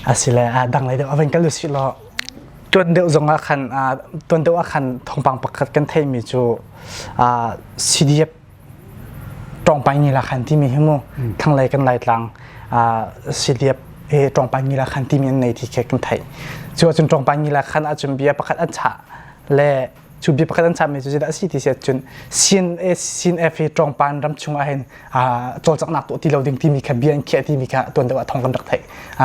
Asile a dang lei deuh a van kal usih law tuan deuh zong ah khan tuan deuh ah khan thawngpang pakhat kan theimi cu CDF Ṭawngpai ni la khan timi hi mu thlanglei kan Laitlang CDF he Ṭawngpai ni la khan timi an nei ti khi kan theih. Cu ahcun Ṭawngpai ni la khan ahcun bia pakhat an chah le cu bia pakhat an chahmi cu zeidah a si ti si ahcun CNA CNF hi Ṭawngpan ram chung ah hin cawlcanghnak tuah ti lo ding timi kha bia an khiah timi kha tuan deuh ah thawng kan rak theih.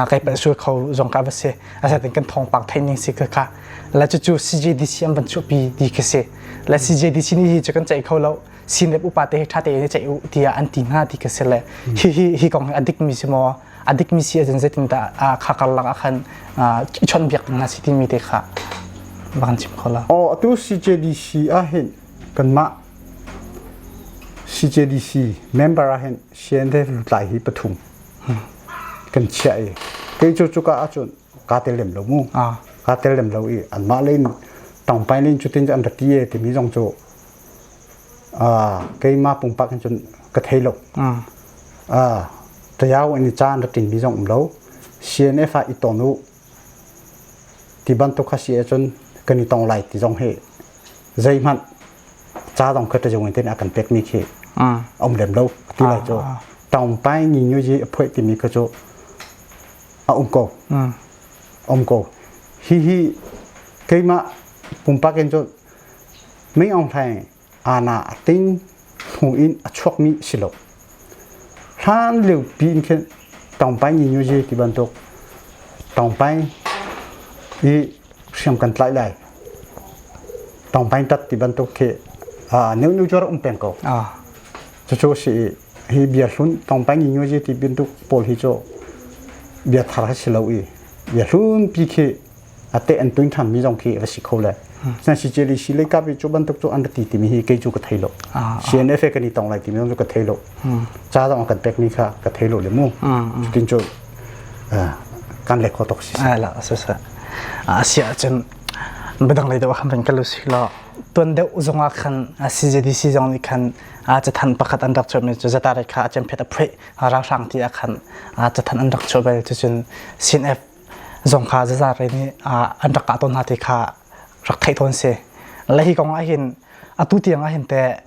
Kai palh sual kho zong ka va si. Asinain kan thawngpang theih ning si kha kha le cucu CJDC an van chuahpi ti khi si. Le CJDC nih hi cu kan ceih kho lo. CNF upa te hi ṭha tein i ceih u tiah an ti hna ti khi si le hi hi hi kong hi a dikmi si maw a dikmi si ahcun zeitindah kha karlak ah khan i chawnhbiak ding hna si timi te kha va kan chim kho la. Aw atu CJDC ah hin kanmah CJDC member ah hin CNF lutlai hi pathum kan chiah i kei cu cuka ahcun kaa tel lem lo mu kaa tel lem lo i anmah len tangpai len cutin an ra ti e timi zong cu keimah pumpak in cun ka thei lo tayau in caan ra tingmi zong um lo CNF ah i ton u ti bantuk kha si ahcun kan i tong lai ti zong hi zeihmanh ca zong kha tajung in tin a kan pekmi khi um lem lo ti lai cu tongpai ni nyu ji a phoih timi kha cu a um ko um ko hi hi keimah pumpak in cun Mei Aung Hlaing ana a ting hnu in a chuakmi si lo hlan lio pi in khin tongpai ni nyu ji ti bantuk tongpai i hriam kan tlaih lai tongpai tat ti bantuk khi neu neu cu um peng ko cucu si hi bia hlun tongpai ni nyu ji ti bantuk pawl hi cu bia thar si lo i bia hlun pi khi a te an tuin ṭhan mi zong khi va si kho le san si cheli si le kap i cu bantuk cu an ti timi hi kei cu ka thei lo CNF kan i tong lai timi zong cu ka thei lo ca zong kan pek mi kha ka thei lo le mu cutin cu kan le kho tok si la sa sa asia cun bedang lei deuh khan kan kal si lo tuan deuh zong ah khan CJDC zong nih khan cathan pakhat an rak chuahmi cu zatare kha a cemphet a phuih ralhrang ti ah khan cathan an rak chuah bel cucun CNF zong kha zazare nih an rak kah tawn hna ti kha rak theih tawn si. Le hi kong ah hin atu tiang ah hin teh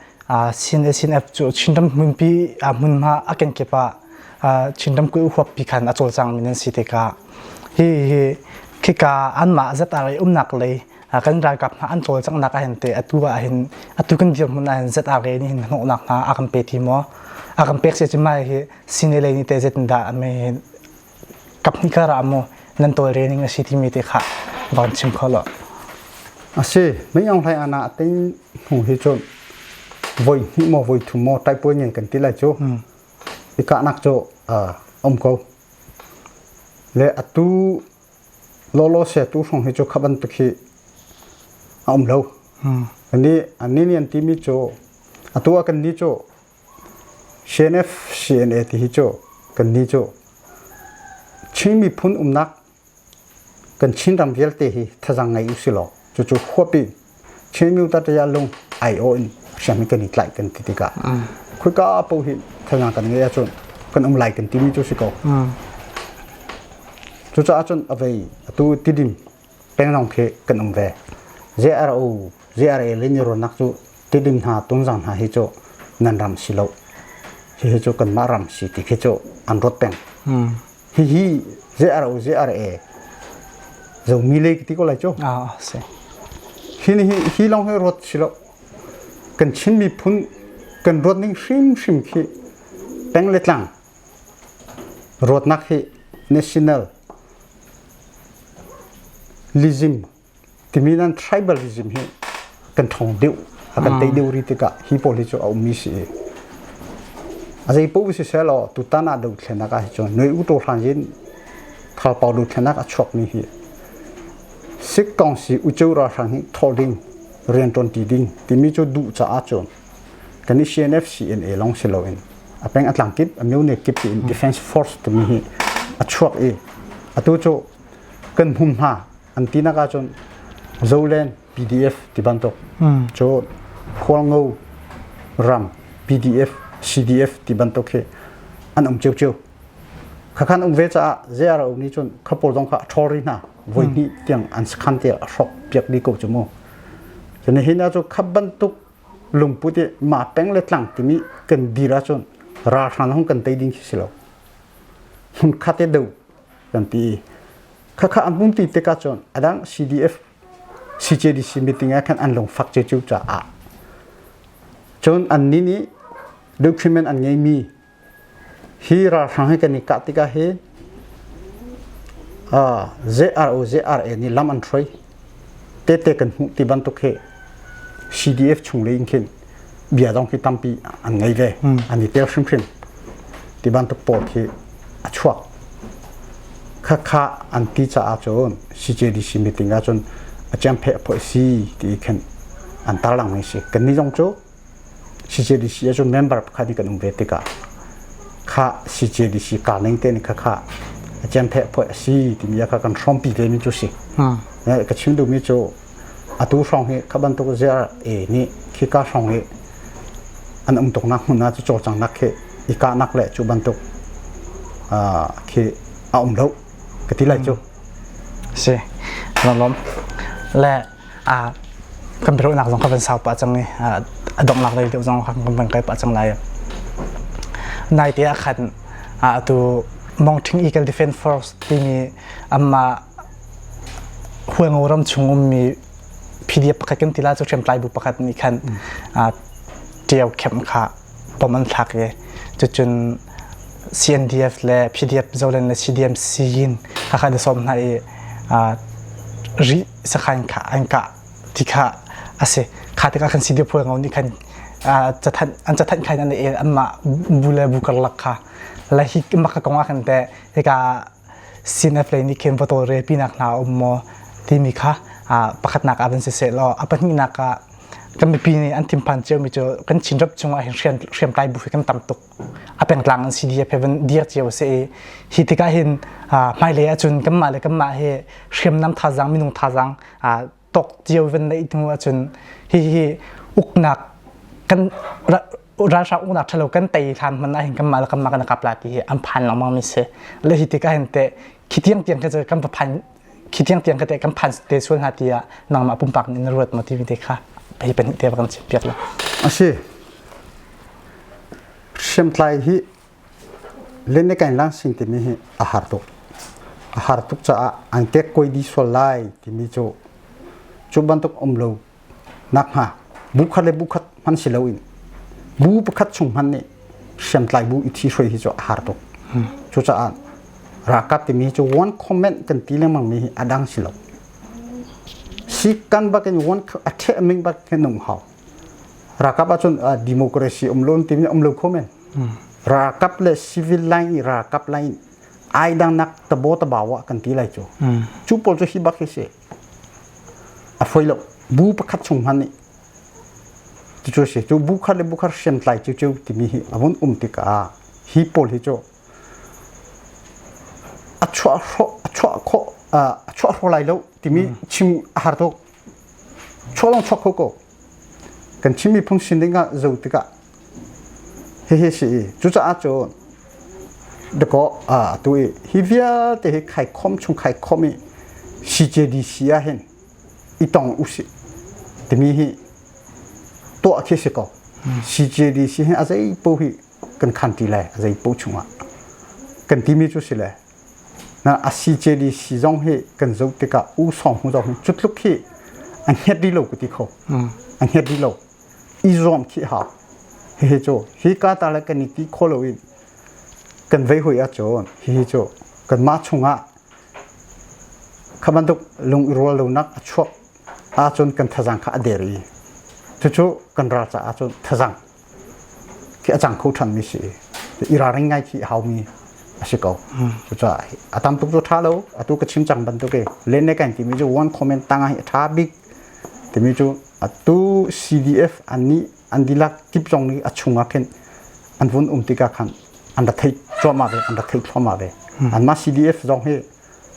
Chin CNF cu Chinram hmunpi hmunhma a kenkip ah Chinram kulh huappi khan a cawlcang mi nan si tikah hi hi khika anmah ZRA umnak lei kan ralkap hna an cawlcanghnak ah hin teh atu ah hin atu kan dirhmun ah hin ZRA nih hin hnawhnak hna a kan pe ti maw a kan pek si cu mai hi sine lei nih teh zeitindah mei kaphnih kar ah maw nan tawlre ning a si timi te kha van chim kho lo. A si, Mei Aung Hlaing ana a ting hnu hi cun voi hnih maw voi thum maw taipuai ngen kan ti lai cu. I kahnak cu um ko. Le atu lawlaw se tu hrawng hi cu kha bantuk hi a um lo. Ani ani nih an timi cu atu ah kan ni cu CNF CNA ti hi cu kannih cu Chin miphun umnak kan Chinram vialte hi thazaang ngei usih law cucu huapi Chin Myo lung aiawh in hriam hi kan i tlaih kan ti tikah khoika paoh hi thazaang kan ngeih ahcun kan um lai kan timi cu si ko. Cucaah cun a vei atu Tidim penglong khi kan um ve. JRO JRA le ni rawnnak cu Tidim hna Tungzang hna hi cu nan ram si lo. Hihi cu kanmah ram si ti khi cu an ruat peng. Hihi JRO JRA zomi lei ti ko lai cu. Ah, si. Hi ni hi long hi ruat si lo. Kan Chin miphun kan ruat ning hrimhrim khi peng le tlang ruatnak hi national lism timi nan tribalism hi kan ṭhawng deuh a kan tei deuh ri tikah hi pawl hi cu a ummi si i a zei paoh si seh law tutan ah dothlennak ah hi cun noi u to hlan in thalpau dothlennak a chuakmi hi sikkong si uceu ralhrang hi thawh ding rian ṭuan ti ding timi cu duh caah cun. Kan i CNF CNA lawng si loin a peng a tlang kip a myone kip tiin defense force timi hi a chuak i atu cu kan hmunhma an tinak ahcun Zoland PDF ti bantuk cu Hualngo ram PDF CDF ti bantuk hi an um ciocio. Khakhan um ve caah ZRO nih cun kha pawl zong kha a ṭhawl rih hna. Voi hnih tiang an sakhan te a hrawk piak dih ko cu mu. Cun nihin ah cu kha bantuk lungput i mah peng le tlang timi kan dir ahcun ralhrang hong kan tei ding khi si lo. Hmun khat te do kan ti i khakha an pum ti tikah cun adang CDF CJDC meeting ah khan an lungfak ciocio caah cun annih nih document an ngeimi Hi ralhrang hi kan i kah tikah hi ZRO ZRA nih lam an hruai. Tete kan hmuh ti bantuk hi CDF chung lei in khin bia zong hi tampi an ngei ve. An i tel hrimhrim. Ti bantuk pawl khi a chuak. Khakha an ti caah cun CJDC meeting ahcun a ciampheh a phoih si ti khin an tarlang mi si. Kannih zong cu CJDC ahcun member pakhat in kan um ve tikah kha CJDC kaa ning te nih kha kha a ciampheh phoih a si timi kha kan hrawmpi ve mi cu si. Ka chim duhmi cu atu hrawng hi kha bantuk ZRA nih khika hrawng hi an um tuknak hmun ah cu cawlcanghnak khi i kahnak le cu bantuk khi a um lo ka ti lai cu. Si. Lawm Le kan biaruahnak zong kha van sau pah cang i a donghnak lei deuh zong kan van kai pah cang lai. Nai te ah khan atu Mongthing Eagle Defense Force timi amma Hualngo ram chung ummi PDF pakhat kan tila cu hriamtlai bu pakhat nih khan ṭio khem kha bom an thlak i cucun CNDF le PDF Zoland le CDMC in hakha na sawm hna i ri sakhan kha an kah ti kha a si. Kha tikah khan CDF phu ngo nih khan cathanh an cathanh khan an el anmah bu le bu karlak kha le hi maka kong ah khan te hika CNF lei nih khin va tawlrel pinak hna um maw timi kha pakhatnak ah van siseh law a pahnihnak ah kan mipi nih an thinphan ciomi cu kan Chinram chungah hin hriamtlai bu hi kan tam tuk. A pengtlang an CDF he van dir cio a si i hi tikah hin hmailei ahcun kanmah le kanmah hi hriamnam thazaang minung thazaang tawk cio van neih hnu ahcun hihi uknak kan ralhrang uknak ṭhalo kan tei hlan hmanh ah hin kanmah le kanmah kan kap la ti hi an phan lengmang mi si. Le hi tikah hin teh khi tiang tiang khi cu kan va phan khi tiang tiang ka te kan phan te sual hna tiah nangmah pumpak nih na ruat ma ti te kha hei pahnih te kan chim piak la. Asi. Hriamtlai hi Lenekain Lansing timi hi a har tuk. A har tuk caah an kek koi di sual lai timi cu cu bantuk um lo nakhnga bu khat le bu khat hman si loin bu pakhat chung hman nih hriamtlai bu i thi hruai hi cu a har tuk. Cucaah ralkap timi cu one comment kan ti lengmang mi hi a dang si lo. Sikan bakin one a ṭheh ming bak hin um hau. Ralkap ahcun democracy um lo timi um lo kho men. Ralkap le civil line i ralkap line ai dangnak tabo tabawa kan ti lai cu. Cu pawl cu hi bak hi si. A foi lo. Bu pakhat chung hman nih cu si cu bu khat le bu khat hriamtlai cu cu timi hi a vun um tikah hi pawl hi cu a chuah a chuah khawh a chuah hraw lai lo timi chim a har tuk chuah lawng chuak kho ko kan Chin miphun sin ding ah zo tikah hihi si i cucaah cun dakaw atu i hi vialte hi khaikhom chung khaikhom i CJDC ah hin i tong usih timi hi tuah khi si ko. CJDC hi a zei paoh hi kan khan ti lai a zei paoh chungah kan timi cu si le na a CJDC zong hi kan zoh tikah U Sawng Hu zong hi cu tluk hi a hnget rih lo ka ti kho. A hnget rih lo. I zuam khi hau. Hihi cu hi ka ta le kan i ti kho lo in kan vei hui ahcun hihi cu kanmah chungah Kha bantuk lung i rual lonak a chuak ahcun kan thazaang kha a der i cucu kan ral caah cun thazaang khi a cang kho ṭhanmi si i i ralring ngai khi a haumi a si ko. Cucaah a tam tuk cu ṭha lo. Atu ka chim cang bantuk i len le kan timi cu one comment tang ah hi a ṭha bik timi cu atu CDF an nih An dihlak kip zong nih a chungah khin an vun um tikah khan an ra thei cuahmah ve, an ra thei thluahmah ve. Anmah CDF zong hi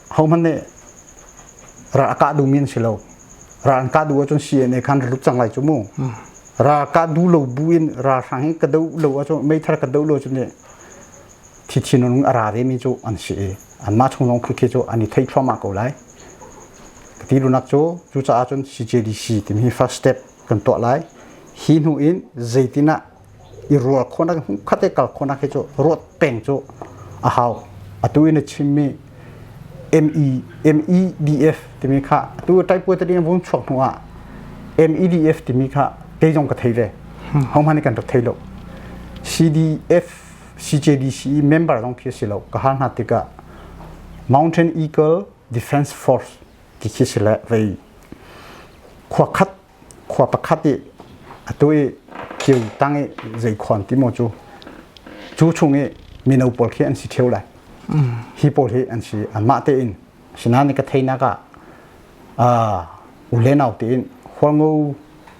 hohmanh nih ral a kah duhmi an si lo. Ral an kah duh ahcun CNA khan lut cang lai cu mu. Ral kah duh lo bu in ralhrang hi ka doh lo ahcun meithal ka doh lo ahcun thi nung a ra vemi cu an si i anmah chung zong khi cu an i thei thluahmah ko lai. Ka ti lunak cu cucaah cun CJDC timi first step kan tuah lai. Hi hnu in zeitin ah i rual khawhnak khat i kal khawhnak hi cu ruat peng cu a hau. Atu in a chimmi ME, MEDF timi kha atu type te ding vung chuak hnu ah MEDF timi kha kei zong ka thei ve. Hohmanh nih kan rak thei lo. CDF CJDC member zong khi a si lo. Ka hal hna tikah Mountain Eagle Defense Force ti khi si le vei khua khat khua pakhat i atu i kio tang i zei khuan ti maw cu cu chung i mino pawl khi an si ṭheo lai. Hi pawl hi an si anmah tein sinain ka theinak ah u le nau tein Hualngo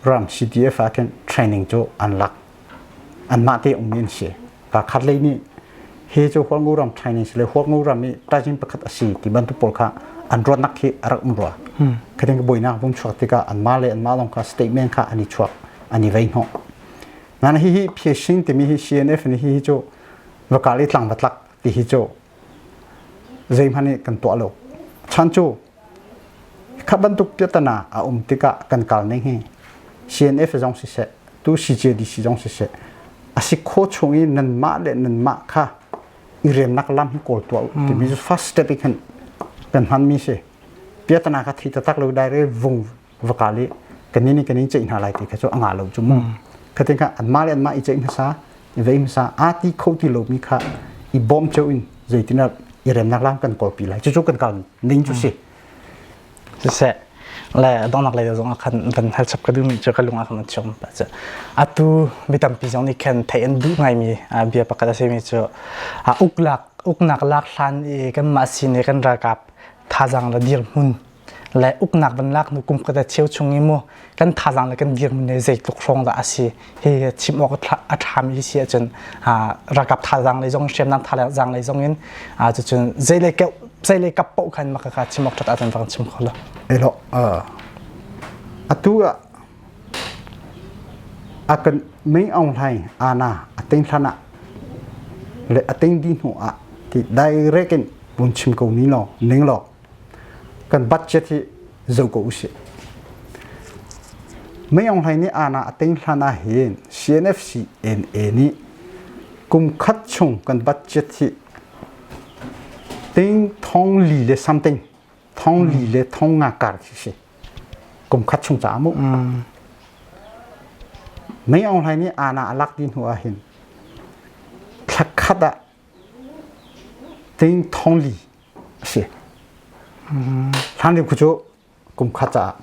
ram CDF ah khin training cu an lak. Anmah te ummi an si. Ka khat lei nih hi cu Hualngo ram training si le Hualngo ram i tajin pakhat a si ti bantuk pawl kha an ruatnak khi a rak um rua. Khating ka buainak vung chuak tikah anmah le anmah lawng kha statement kha an i chuak an i vei hnawh. Ngan hi hi phiasing timi hi CNF nih hi hi cu vakal i tlang va tlak ti hi cu zeihmanh nih kan tuah lo. Chan cu kha bantuk piatana a um tikah kan kal ning hi CNF zong siseh tu CJDC zong siseh a si kho chung i nanmah le nanmah kha i remnak lam hi kawl tuah u timi cu first step i khan kan hmanmi si. Piatana kha thi taktak lo direct vung va kal i kanin in kanin ceih hna lai ti kha cu a ngah lo cu mu khatin kha anmah le anmah i ceih hmasa i vei hmasa aa ti kho ti lomi kha i bawm cio in zeitin ah i remnak lam kan kawlpi lai cucu kan kal ning cu si siseh le donghnak lei zong ah khan van hal chap ka duhmi cu ka lung ah khan a chuak pa cu atu mi tampi zong nih khan theih an duh ngaimi bia pakhat a simi cu uklak uknak lak hlan i kanmah sin i kan ralkap thazaang le dirhmun le uknak van lak hnu kum khat a cheu chung i mu kan thazaang le kan dirhmun le zeitluk hrawng dah a si hi chim awk a ṭhami si ahcun ralkap thazaang lei zong hriamnam thazaang lei zong in cucun zeilei keuh zeilei kap paoh khan maka ka chim awk ṭhat ahcun van chim kho lo. Elo atu ah a kan Ming Aung Hlaing ana a ting hlan ah le a ting di hnu ah ti direct in vun chim ko ni law ning law kan budget hi zo ko usih. Mei Aung Hlaing nih ana a ting hlan ah hin CNFC NA nih kum khat chung kan budget hi ting thong li le something thong li le thong nga kar khi si kum khat chung ca mu Mei Aung Hlaing nih ana a lak dih hnu ah hin thla khat ah ting thong li a si. Hlan lio khu cu kum khat caah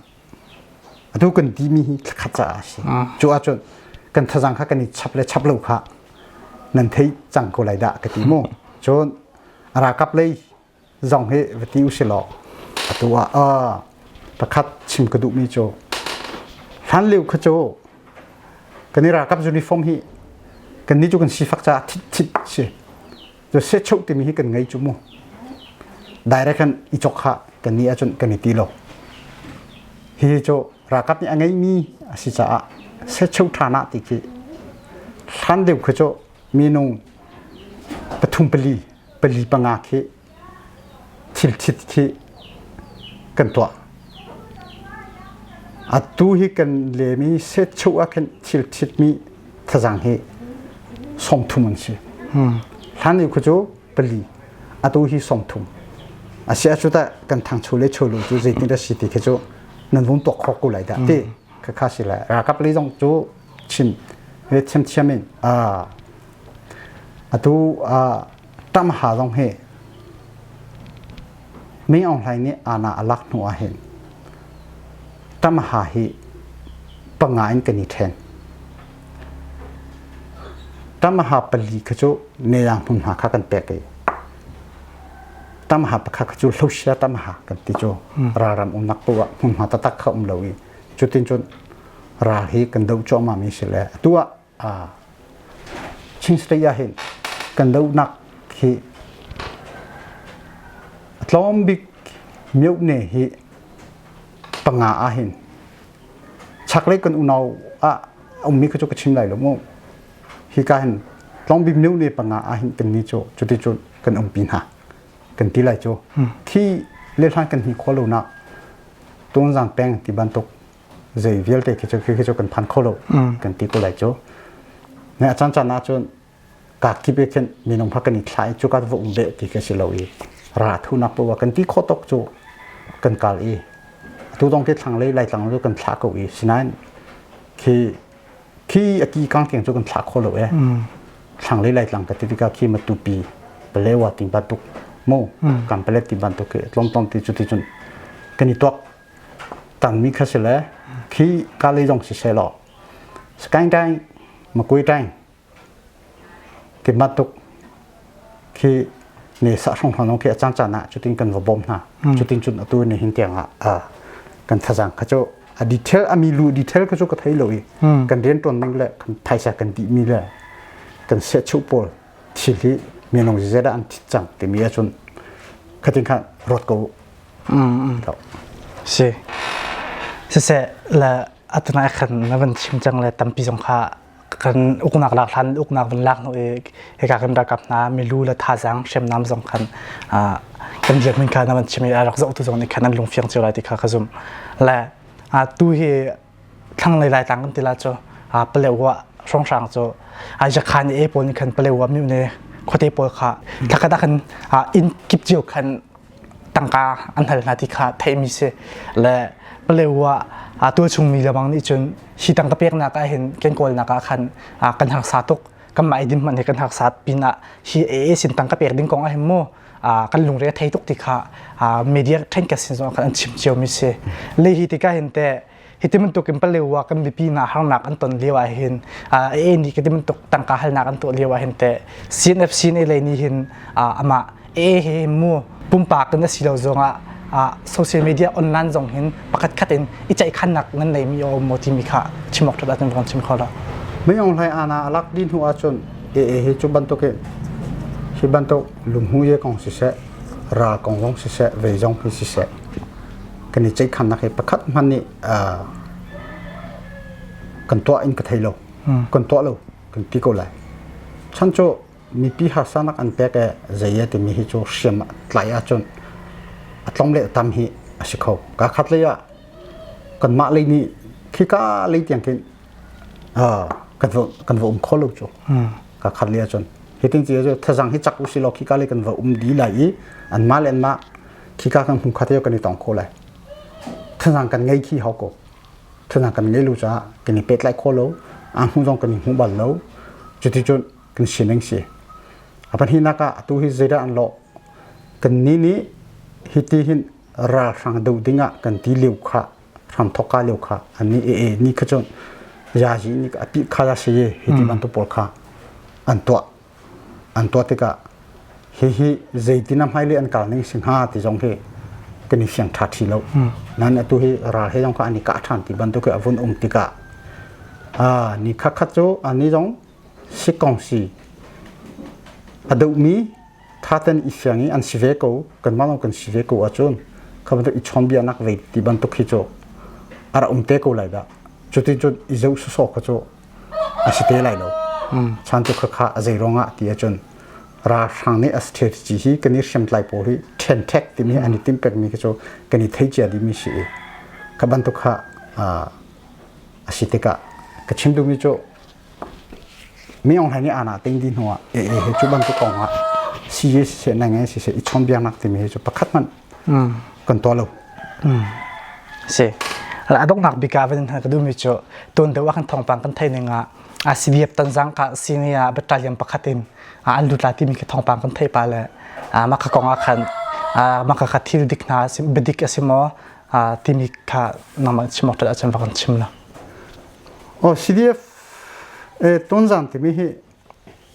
atu kan timi hi thla khat caah a si. Cu ahcun kan thazang kha kan i chap le chap lo kha nan thei cang ko lai dah ka ti mu. Cun ralkap lei zong hi va ti u si law atu ah pakhat chim ka duhmi cu hlan lio kha cu kan i ralkap uniform hi kan nih cu kan sifak caah thit thit si. Cu sechoh timi hi kan ngei cu mu. Direct kan i chok kha kan nih ahcun kan i ti lo. Hihi cu ralkap nih a ngeimi a si caah sechoh ṭhan ah ti khi hlan deuh khi cu minung pathum pali pali panga khi thil thit khi kan tuah. Atu hi kan lemi setchuh ah khin thil thitmi thazang hi 30 an si. Hlan i khu cu pali, atu hi 30. A si acu ta kan thangcho le cholo cu zeitin dah si ti khi cu nan vung tuak khawk ko lai dah ti kha kha si lai. Ralkap lei zong cu chim thiamthiam in atu Tamha zong hi Min Aung Hlaing nih ana a lak hnu ahhin Tamha hi panga in kan i ṭhen. Tamha pali kha cu Neyang hmunhma kha kan pek i Tamha pakhat kha cu Hlosia Tamha kan ti cu ralram umnak poah hmunhma taktak kha um lo i cutin cun. Ral hi kan doh cuahmah mi si le atu ah Chin State ah hin kan dohnak hi a tlawm bik myone hi panga ah hin chaklei kan unau ah ummi kha cu ka chim lai lo mu. Hika hin tlawm bik myone panga ah hin kan ni cu cuticun kan umpi hna kan ti lai cu. Khi le hlan kan hi kho lo nak Tonzang peng ti bantuk zei vialte khi cu khi cu kan phan kho lo kan ti ko lai cu. Ne a caan caan ahcun ka kip khin minung kha kan i thla i cu ka va um ve ti ka si lo i ra thunak poah kan ti kho tok cu kan kal i atu dong te thlanglei laitlang cu kan thlah ko i sinain khi khi a ki kang tiang cu kan thlah kho lo e thlanglei laitlang ka ti tikah khi matupi palewa ting bantuk mu kan palet ti bantuk khi tlawmtlawm ti cu ti cun kan i tuak tangmi kha si le khi ka lei zong si se law Sakaing taing Makui taing ti bantuk khi ne sa hrong hrong khi a caan caan ah cutin kan va bawm hna cutin cun atu ni hin tiang ah kan thazang kha cu a detail ami lu detail kha cu ka thei lo i kan rian tuan ning le kan phaisa kan dih mi le kan sehchuh pawl thil hi minung zeizat an thit cang timi ahcun khatin khan ruat ko Si. Siseh le atuna khan na van chim cang le tampi zong kha kan uknak lak hlan uknak van lak hnu i hika kan ralkap hna milu le thazaang hriamnam zong khan kan dirhmun kha na van chim i a rak zohtu zong nih khan an lungfiang cio lai ti kha ka zumh. Le tu hi thlanglei laitlang kan ti la cu Palewa hrawnghrang cu Yakhan e pawl nih khan Palewa myu ne khuate pawl kha thlakhat ah khan inn kip cio khan tangka an hal hna ti kha theihmi si le Palewa tualchung mi lebang nih cun hi tangka peknak ah hin kan kawlnak ah khan kan harsa tuk kanmah i din hmanh hi kan harsa pinah hi AA sin tangka pek ding kong ah hin mu kan lungre a thei tuk ti kha media ṭhenkhat sin zong khan an chim cio mi si le hi tikah hin teh hi ti bantuk in palewa kan mipi hna harnak an ton lio ah hin AA nih ka ti bantuk tangka halnak an tuah lio ah hin teh CNFC ne lei nih hin amah AA he mu pumpak in a si lo zongah social media online zong hin pakhat khat in i ceihkhannak nan nei mi a um maw timi kha chim awk ṭhat ahcun kan chim kho lo. Minung hlei ana alak din hnu ahcun AA hi cu bantuk in hi bantuk lunghu ye kong siseh ral kong zong siseh vei zong hi siseh kan i ceihkhannak hi pakhat hmanh nih kan tuah in ka thei lo kan tuah lo kan ti ko lai chan cu mipi harsanak an pek e zei e timi hi cu hriam tlai ahcun a tlawm le tam hi a si kho ka khat lei ah kanmah lei nih khika lei tiang khin kan va kan va um kho lo cu ka khat lei ahcun hitin ti cu thazang hi chak usi law khika lei kan va um di lai i anmah le anmah khika kan hmu khat kan i tong kho lai thazang kan ngei khi hau ko thazang kan ngei lu caah kan i pehtlai kho lo a hmu zong kan i hmu bal lo cuticun kan sining si a pahnihnak ah atu hi zeidah an lawh kan ni nih hiti hin ralhrang do dingah kan ti lio kha hram thokka lio kha ani e e ni kha cun yazi ni a pi kha si hiti bantuk pawl kha an tuah an tuah tikah hihi zeitin a hmailei an kal ning si hnga ti zong hi kan i fiang ṭha ṭhi lo. Nan atu hi ral he zong kha an i kah ṭhan ti bantuk hi a vun um tikah ni khat cu ani zong sikong si a dohmi thaten i fiang i an si ve ko kanmah zong kan si ve ko ahcun kha bantuk i chawnbiaknak vei ti bantuk hi cu a rak um te ko lai dah cuticun i zoh sawsawh kha cu a si te lai lo. Chan cu khakha a zei ruangah ti ahcun ralhrang nih a strategy hi kan i hriamtlai pawl hi ṭhenṭhek timi an i timh pekmi khi cu kan i thei cia dihmi si i kha bantuk kha a si tikah ka chim duhmi cu mi ong hlei nih ana ting di hnuah e e he cu bantuk kong ah si siseh nang ngai siseh i chawnbiaknak timi hi cu pakhat hmanh kan tuah lo. Si. A donghnak bik ah van ka duhmi cu tuan deuh ah kan thawngpang kan theih ning ah CDF Tanzang ka senior battalion pakhat in an lut la timi ka thawngpang kan theih pa le mah ka kong ah khan mah ka thil dik hna biadik a si maw timi kha nangmah chim awk ṭhat ahcun va kan chim la. Oh CDF Tonzang timi hi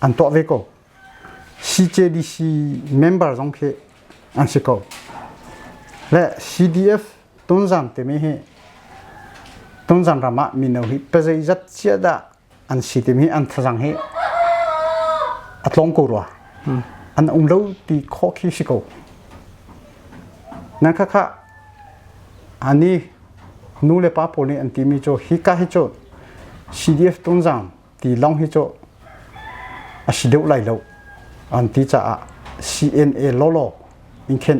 an tuah ve ko. CJDC member zong khi an si ko. Le CDF Tonzang timi hi Tonzang ram ah mino hi pazeizat cia dah an si timi an thazang hi a tlawng ko rua. An um lo ti khawh khi si ko. Nan khakha ani nu le pa pawl nih an timi cu hika hi cu CDF Tonzang ti lawng hi cu a si deuh lai lo an ti caah CNA lawlaw in khin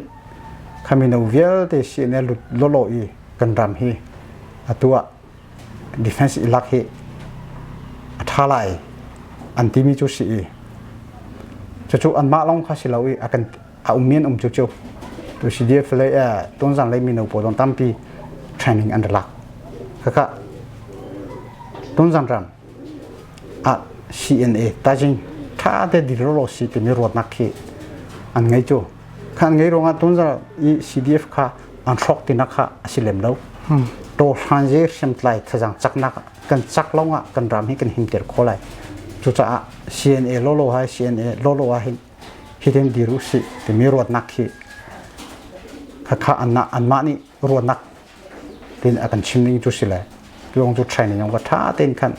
kha mino vialte CNA lut lawlaw i kan ram hi atu ah defense i lak hi a ṭha lai an timi cu si i cucu anmah lawng kha si lo i a kan a ummi an um cucu tu CDF lei Tonzang lei mino pawl zong tampi training an rak lak khakha Tonzang ram ah CNA tajing tha te dirolo si timi ruatnak khi an ngei cu kha an ngei ruangah Tonzang i CDF kha an hrawk tinak kha a si lem lo to hran je hriamtlai thazang chaknak kan chak longah kan ram hi kan himter kho lai cucaah CNA lolo hai CNA lolo ah hin hitin dir usih timi ruatnak khi khakha anmah nih ruatnak tin a kan chim ding cu si le tuang cu training yong ka tha tein khan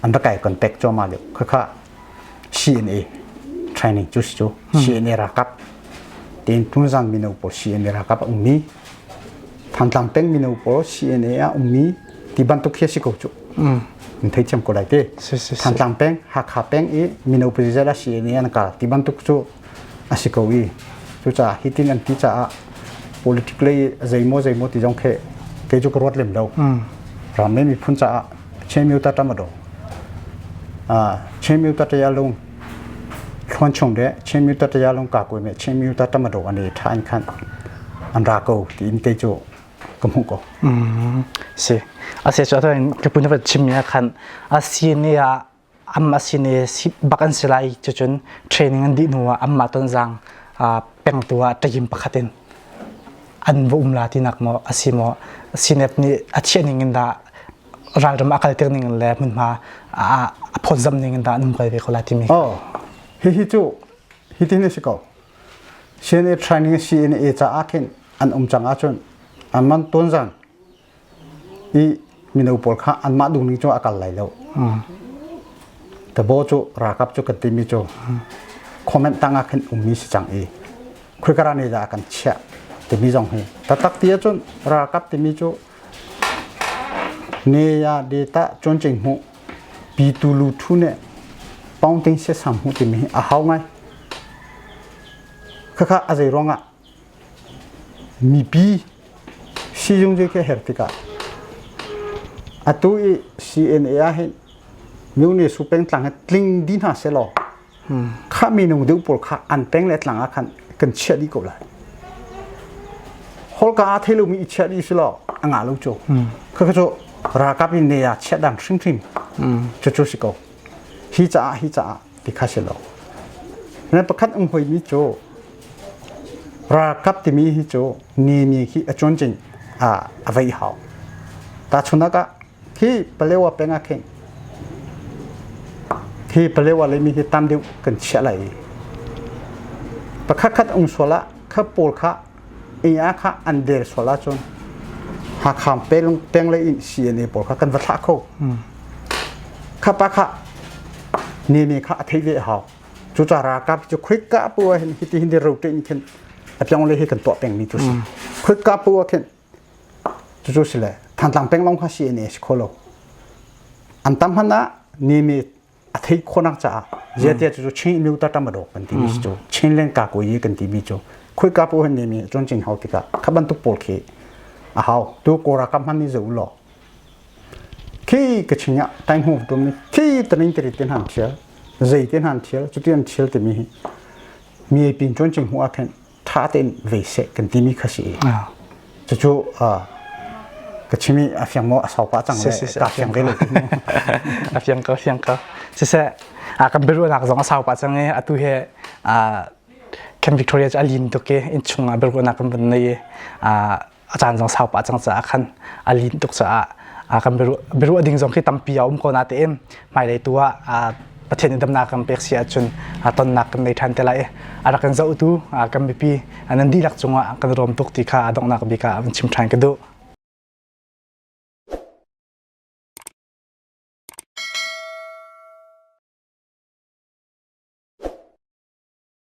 an rak kai kan pek cuahmah lio khakha CNA training cu si cu CNA ralkap tin Tunzang mino pawl CNA ralkap a ummi Thantlang peng mino pawl CNA a ummi ti bantuk khi a si ko cu in thei thiam ko lai te Thantlang peng Hakha peng i mino pawl a CNA an kal ti bantuk cu a si ko i cucaah hitin an ti caah politic lei zeimaw zeimaw ti zong khe kei cu ka ruat lem lo ram le miphun caah Chin ta tam ado Chin ta ta lung thluan chung de Chin ta ta lung ka koi me Chin ta tam ado ani tha an khan an ra ko ti in kei cu ka hmuh ko. Si. A se cu atu ka pun va chim mi khan a si ne ah am a si ne si bak an si lai cucun training an dih hnu ah amma tonzang peng tu ah ṭayim pakhat in an va um la tinak maw a si maw sinep nih a chiah ning in dah ralram a kalter ning in le hmunhma a phawtzam ning in dah an um kal ve ko la timi. Oh, hihi cu hitin a si ko. CNA training CNA caah khin an um cang ahcun an man tonzang i mino pawl kha anmah duh ning cu a kal lai lo. Tabo cu ralkap cu kan timi cu comment tang ah khin ummi si cang i khuikara nih dah a kan chiah timi zong hi taktak ti ahcun ralkap timi cu ne ya data chuan hmu pi tu lu thu ne paung ting se sam hu timi hi a hau ngai khakha a zei ruangah mipi sizung je ke her tikah atu i CNA ah hin myone su peng tlang tling di hna se law kha minung deuh pawl kha an peng le tlang ah khan kan chiah dih ko lai holka a thei lomi i chiah dih si law a ngah lo cu kha cu ralkap in ne ah chiah dang hrimhrim cu cu si ko hi caah hi caah ti kha si lo na pakhat um hoi mi cu ralkap timi hi cu ni ni khi a chuan cing a a vei hau ta chunak ah Hi Palewa peng ah khin hi Palewa leimi hi tam deuh kan chiah lai i pakhat khat um sual ah kha pawl kha ia kha an der sual ahcun Hakha peng peng lei in CNA pawl kha kan va thlah kho. Kha pa kha ne ne kha a thei ve hau. Cucaah ralkap cu khuika pu ah hin hiti hin rote in khin a piong le hi kan tuah peng mi cu si. Khuika pu ah khin Cucu si le Thantlang peng lawng kha CNA si kho lo. An tam hmanh ah nimi a thei khawhnak caah ziatia cucu Chin Immyu ta tam adawk kan timi si cu Chin len ka koi kan timi cu khuika pu han nimi cun cing hau tikah kha bantuk pawl khi a hau tu kora kam hman ni zo law khi ka ching ah taing hu tum ni khi taning tiri tin han thial zei tin han thial cuti an thial timi hi mi pin chon ching hu a khen ṭha tein vei seh kan timi kha si cucu ka chimi a fiang maw a sau pah cang le ka fiang ve lo a fiang ko fiang ko siseh kan biaruahnak zong a sau pah cang i atu he Camp Victoria cu a lin tuk i innchung ah biaruahnak kan vun nei i a caan zong sau pah cang caah khan a lin tuk caah kan biaruah ding zong khi tampi a um ko natein hmailei tu ah Pathian in damnak kan pek si ahcun tonnak kan nei ṭhan te lai a rak kan zohtu kan mipi nan dihlak cungah kan rawm tuk ti kha a donghnak bik ah van chim ṭhan ka duh.